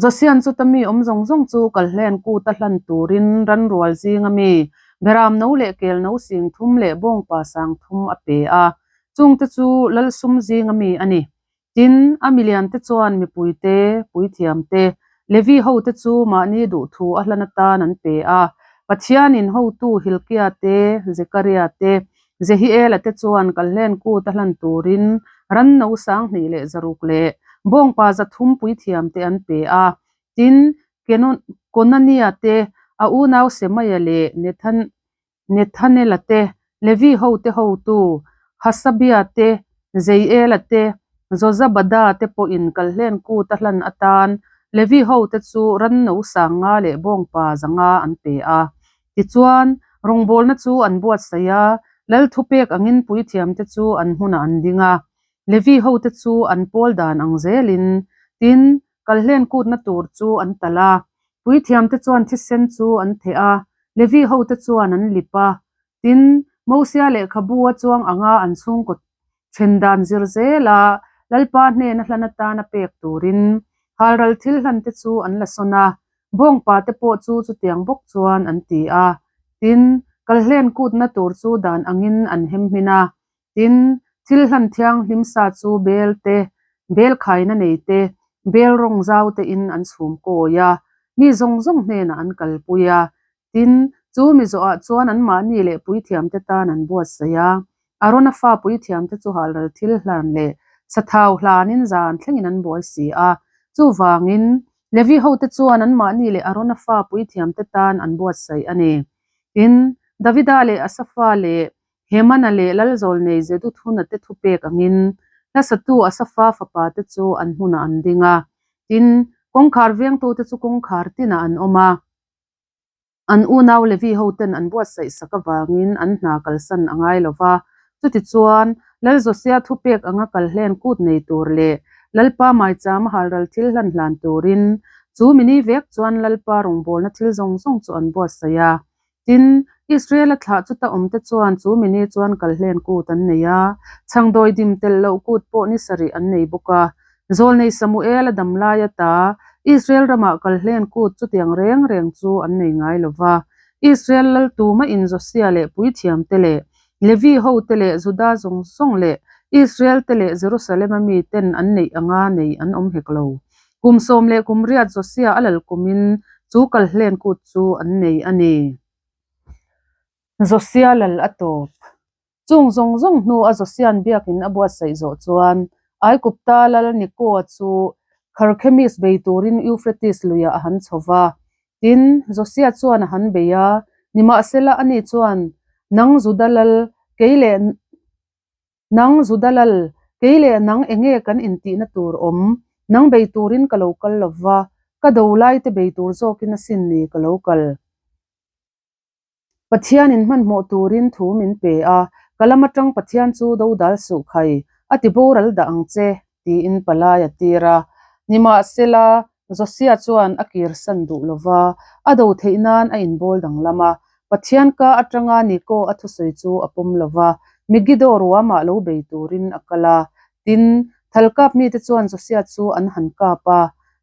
Josia'n chuta mi awm zawng zawng chu kalhlen kuta hlan turin ranrual zinga mi beram no leh kel no sing thum leh bawngpa sang thum a pe a, chungte chu lalsum zinga mi a ni. Tin, a miliante chuan mipuite, puithiamte, Levi hote chu mahni duhthu a hlan atan an pe a, Pathianin hotu Hilkia te, Zekaria te, Jehiela te chuan kalhlen kut a hlan turin ran no 2000 leh 600 leh bawngpa 300 puithiam te an pe a. Tin, Konania te, a unau Semaia leh Nethanela te, Levi hote hotu Hasabia te, Jeiela te, Jozabada te pawhin kalhlen kut a hlan atan Levi hote chu ran no 50 leh bawngpa 500 an pe a. Tichuan, rawngbawlna chu an buatsaih a, Lal thupek angin puithiamte chu an hmunah an ding a, Levi hote chu an pawl dan ang zelin, tin, kalhlen kutna tur chu an talh a. Puithiamte chuan thisen chu an theh a, Levi hote chuan an lip a, tin, Mosia lehkhabu a chuang anga an chhungkaw then dan zir zela Lalpa hnena hlan atana pek turin halral thil hlante chu an la sawn a, Bawngpa te pawh chu chutiang bawk chuan an ti a. Tin, kalhlen kutna tur chu dan angin an hem hmin a. Tin, thil hlan thianghlim sa chu bel te, bel khaina nei te, bel rawng zau tein an chhum kawi a, mi zawng zawng hnenah an kalpui a. Tin, chu mi zawhah chuan anmahni leh puithiamte tan an buatsaih a. Arona fa puithiamte chu halral thil hlan leh sathau hlanin zan thlengin an buai si a. Chuvangin, Levi hote chuan anmahni leh Arona fa puithiamte tan an buatsaih a ni. Tin, Davida leh Asafa leh Hemana leh Lalzawlnei Jeduthuna te thupek angin hlasatu Asafa fapate chu an hmunah an ding a. Tin, kawngkhar vengtute chu kawngkhar tinah an awm a. An unau Levi hoten an buatsaih sak avangin an hna kalsan a ngai lo va. Chutichuan, Lal Josia thupek anga kalhlen kut nei tur leh Lalpa maichama halral thil hlan hlan turin chu mini vek chuan Lalpa rawngbawlna thil zawng zawng chu an buatsaih a. Tin, Israela thlah chuta awmte chuan chu mi ni chuan kalhlen kut an nei a, chhangdawi dim telh loh kut pawh ni sarih an nei bawk a. Zawlnei Samuela dam lai ata Israel ramah kalhlen kut chutiang reng reng chu an nei ngai lo va. Israel lal tumahin Josia leh puithiamte leh Levi hote leh Juda zawng zawng leh Israel te leh Jerusalem-a miten an neih anga nei an awm hek lo. Kum 18 Josia a lal kumin chu kalhlen kut chu an nei a ni. Josia lal a tawp. Chung zawng zawng hnu a Josia'n biakin a buatsaih zawh chuan Aikupta lal Nikoa chu Kharkhemis bei turin Euphrates luiah a han chho va. Tin, Josia chuan a han bei a, nimahsela ani chuan, Nang Juda lal, kei leh Nang Juda lal, kei leh nang enge kan intihna tur awm? Nang bei turin ka lo kal lo va, ka do laite bei tur zawkin asin ni ka lo kal. Pathianin hmanhmawh turin thu min pe a, ka lam atang Pathian chu do dal suh khai, a ti boral dah ang che, tiin palai a tir a. Nimahsela, Josia chuan a kirsan duh lo va, a do theih nan a inbawl danglam a. Pathian ka atanga Niko a thusawi chu a pawm lo va, Megiddo ruamah lo bei turin a kal a. Tin, thalkap mite chuan Josia chu an han kap a.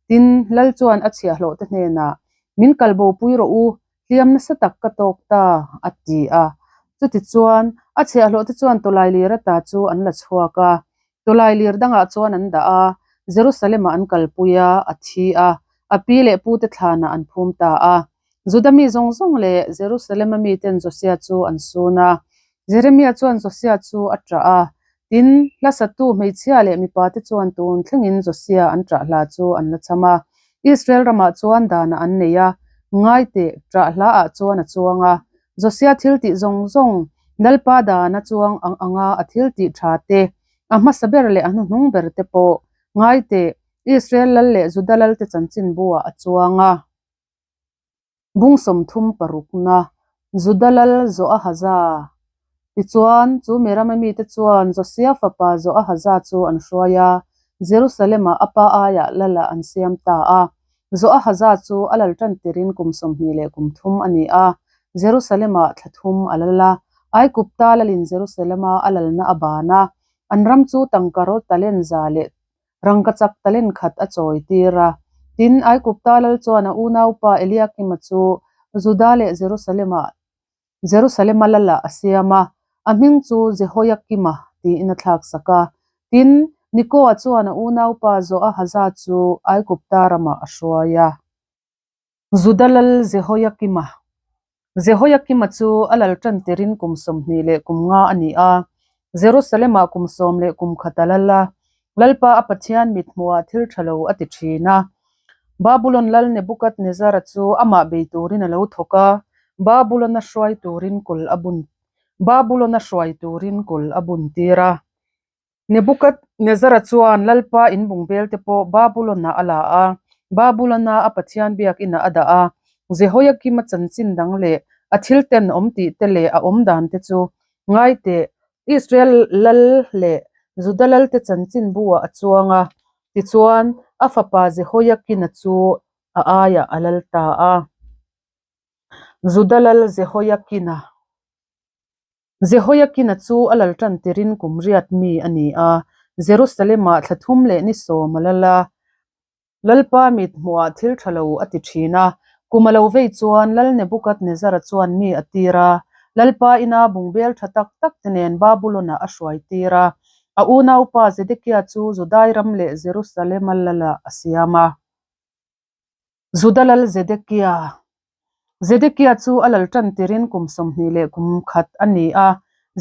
Tin, lal chuan a chhiahhlawhte hnenah, Min kalbopui rawh u, hliam nasa tak ka tawk ta, a ti a. Chutichuan, a chhiahhlawhte chuan tawlailir ata chu an la chhuak a. Tawlailir dangah chuan an dah a, Jerusalem-ah an kalpui a, a thi a, a pi leh pute thlanah an phum ta a. Juda mi zawng zawng leh Jerusalem-a miten Josia chu an sun a. Jeremia chuan Josia chu a ṭah a. Tin, hla satu hmeichhia leh mipate chuan tun thlengin Josia an ṭah hla chu an la cham a. Israel ramah chuan danah an nei a, ngai teh, ṭah hlaah chuan a chuang a. Josia thil tih zawng zawng, Lalpa dana chuang ang anga a thil tih ṭha te, a hmasa ber leh a hnuhnung ber te pawh, ngai teh, Israel lal leh Juda lalte chanchinbuah a chuang a. Bung 36na, Juda lal Joahaza. Tichuan, chu Merama mite chuan Josia fapa Joahaza chu an hruai a, Jerusalem-ah a pa aiah lalah an siam ta a. Joahaza chu a lal tan tirin kum 23 a ni a, Jerusalem-ah thla thum a lal a. Aigupta lalin Jerusalem-a a lalna a ban a, an ram chu tangka ro talent za leh Rangkachak talent khat a chawi tir a. Tin, Aigupta lal chuan a unaupa Eliakima chu Juda leh Jerusalem-ah Jerusalem-a lalah a siam a, a hming chu Jehoiakima tiin a thlaksak a. Tin, Nikoa chuan a unaupa Joahaza chu Aigupta ramah a hruai a. Juda lal Jehoiakima Jehoiakima chu a lal tan tirin kum 25 a ni a, Jerusalem-ah kum 11 a lal a. Lalpa a Pathian mithmuhah thil tha lo a ti thin a. Babulon lal Nebukadnezara chu amah bei turin a lo thawk a, Babulon-a hruai turin kul a bun Babulon-a hruai turin kul a bun tir a. Nebukadnezara chuan Lalpa inbung belte pawh Babulon-ah a la a, Babulon-a a Pathian biakinah a dah a. Jehoiakim-a chanchin dang leh a thil ten awm tih te leh a awm dan te chu ngai teh, Israel lal leh Juda lalte chanchin bu-ah a chuang a, tichuan a fapa Jehoiakin-a chu a aiah a lal ta a. Juda lal Jehoiakin-a. Jehoiakina chu a lal tan tirin kum riat mi a ni a, Jerusalem-ah thla thum leh ni sawm a lal a. Lalpa mit hmuhah thil tha lo a ti thin a, kum a lo vei chuan Lal Nebukadnezara chuan mi a tir a, Lalpa ina bungbel tha tak tak te nen Babulon-ah a hruai tir a, a unaupa Zedekia chu Judai ram leh Jerusalem-a lalah a siam a. Juda lal Zedekia Zedekia chu a lal tan tirin kum 21 a ni a,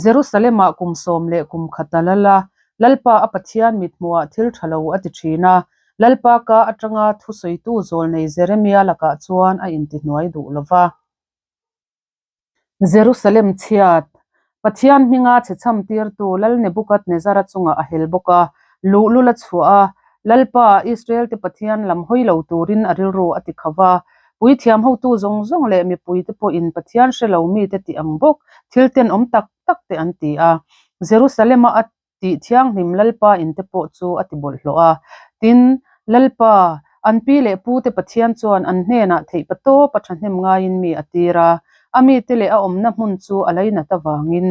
Jerusalem-ah kum 11 a lal a. Lalpa a Pathian mithmuhah thil tha lo a ti thin a, Lalpa ka atanga thusawitu zawlnei Jeremia lakah chuan a intihnuai duh lo va. Jerusalem chhiat, Pathian hminga chhe chham tirtu Lal Nebukadnezara chungah a hel bawk a, luhlul a chhuah a, Lalpa, Israelte Pathian lam hawi lo turin a rilru a ti kho va. Puithiam hotu zawng zawng leh mipuite pawhin Pathian hre lo mite tih ang bawk thil tenawm tak tak te an ti a. Jerusalem-a a tih thianghlim Lalpa in te pawh chu a ti bawlhhlawh a. Tin, Lalpa, an pi leh pu te Pathian chuan an hnenah theihpa tawp a thahnem ngaiin mi a tir a. A mite leh a awmna hmun chu a lainat avangin.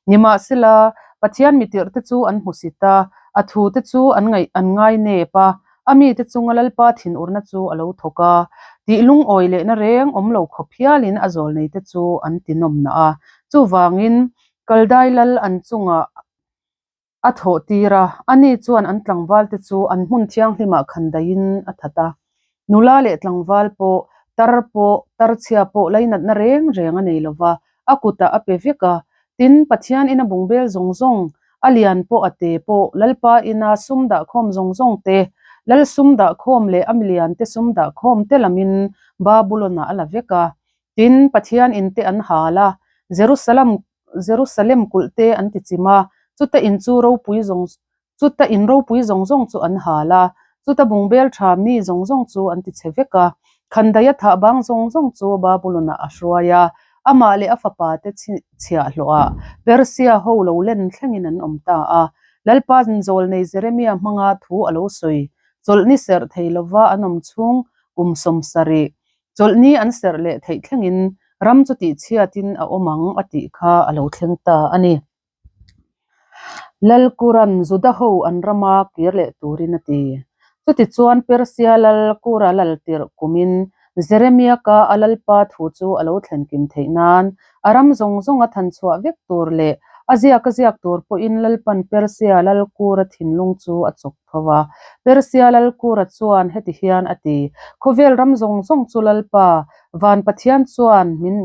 Nimahsela, Pathian mitirhte chu an hmusit a, a thute chu an ngaih an ngainep a, a mite chunga Lalpa thinurna chu a lo thawk a. Tih lungawi lehna reng awm lo khawp hialin a zawlneite chu an tinawmna a. Chuvangin, Kaldai lal an chungah A thawh tir a, ani chuan an tlangvalte chu an hmun thianghlimah khandaiin a that a. Nula leh tlangval pawh, tar pawh, tarchhia pawh lainatna reng reng a nei lo va, a kutah a pe vek a. Tin, Pathian ina bungbel zawng zawng, a lian pawh a te pawh, Lalpa ina sum dahkhawm zawng zawng te, Lal sum dahkhawm leh a miliante sum dahkhawm te lamin Babulon-ah a la vek a. Tin, Pathian inte an hal a, Jerusalem Jerusalem kulh te an ti chim a, chuta in chu ropui zawng chuta in ropui zawng zawng chu an hal a, chuta bungbel tha mi zawng zawng chu an ti chhe vek a. Khandaia thah bang zawng zawng chu Babulon-ah a hruai a, amah leh a fapa te chhiahhlawhah Persia ho lo len thlengin an awm ta a. Lalpa zawlnei Jeremia hmanga thu a lo sawi, chawlhni serh thei lova an awm chhung kum 70 Chawlhni an serh leh theih thlengin ram chu tihchhiatin a awm ang a tih kha a lo thleng ta a ni. Lalkura'n Juda ho an rama kir leh turin a ti. Chutichuan Persia lal Kura lal tirh kumin Jeremia ka a lalpa thu chu a lo thlen kim theih nan a ram zawng zawng a than chhuah vek tur leh a ziak a ziak tur pawhin Lalpan Persia lal Kura thinlung chu a chawk tho a. Persia lal Kura chuan heti hian a ti, Khawvel ram zawng zawng chu Lalpa, Van Pathian chuan min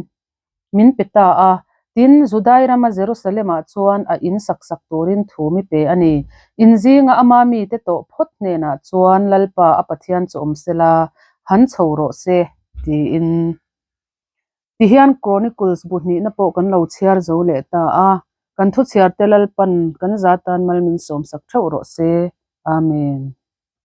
min pe ta a, tin, Judai rama Jerusalem-ah chuan a in sak sak turin thu mi pe a ni. In zinga ama mite tawh phawt hnenah chuan Lalpa a Pathian chu awm sela, han chho rawh se, tiin. Tihian Chronicles bu hnihna pawh kan lo chhiar zo leh ta a, kan thuchhiarte Lalpan kan za tan mal min sawmsak theuh rawh se. Amen.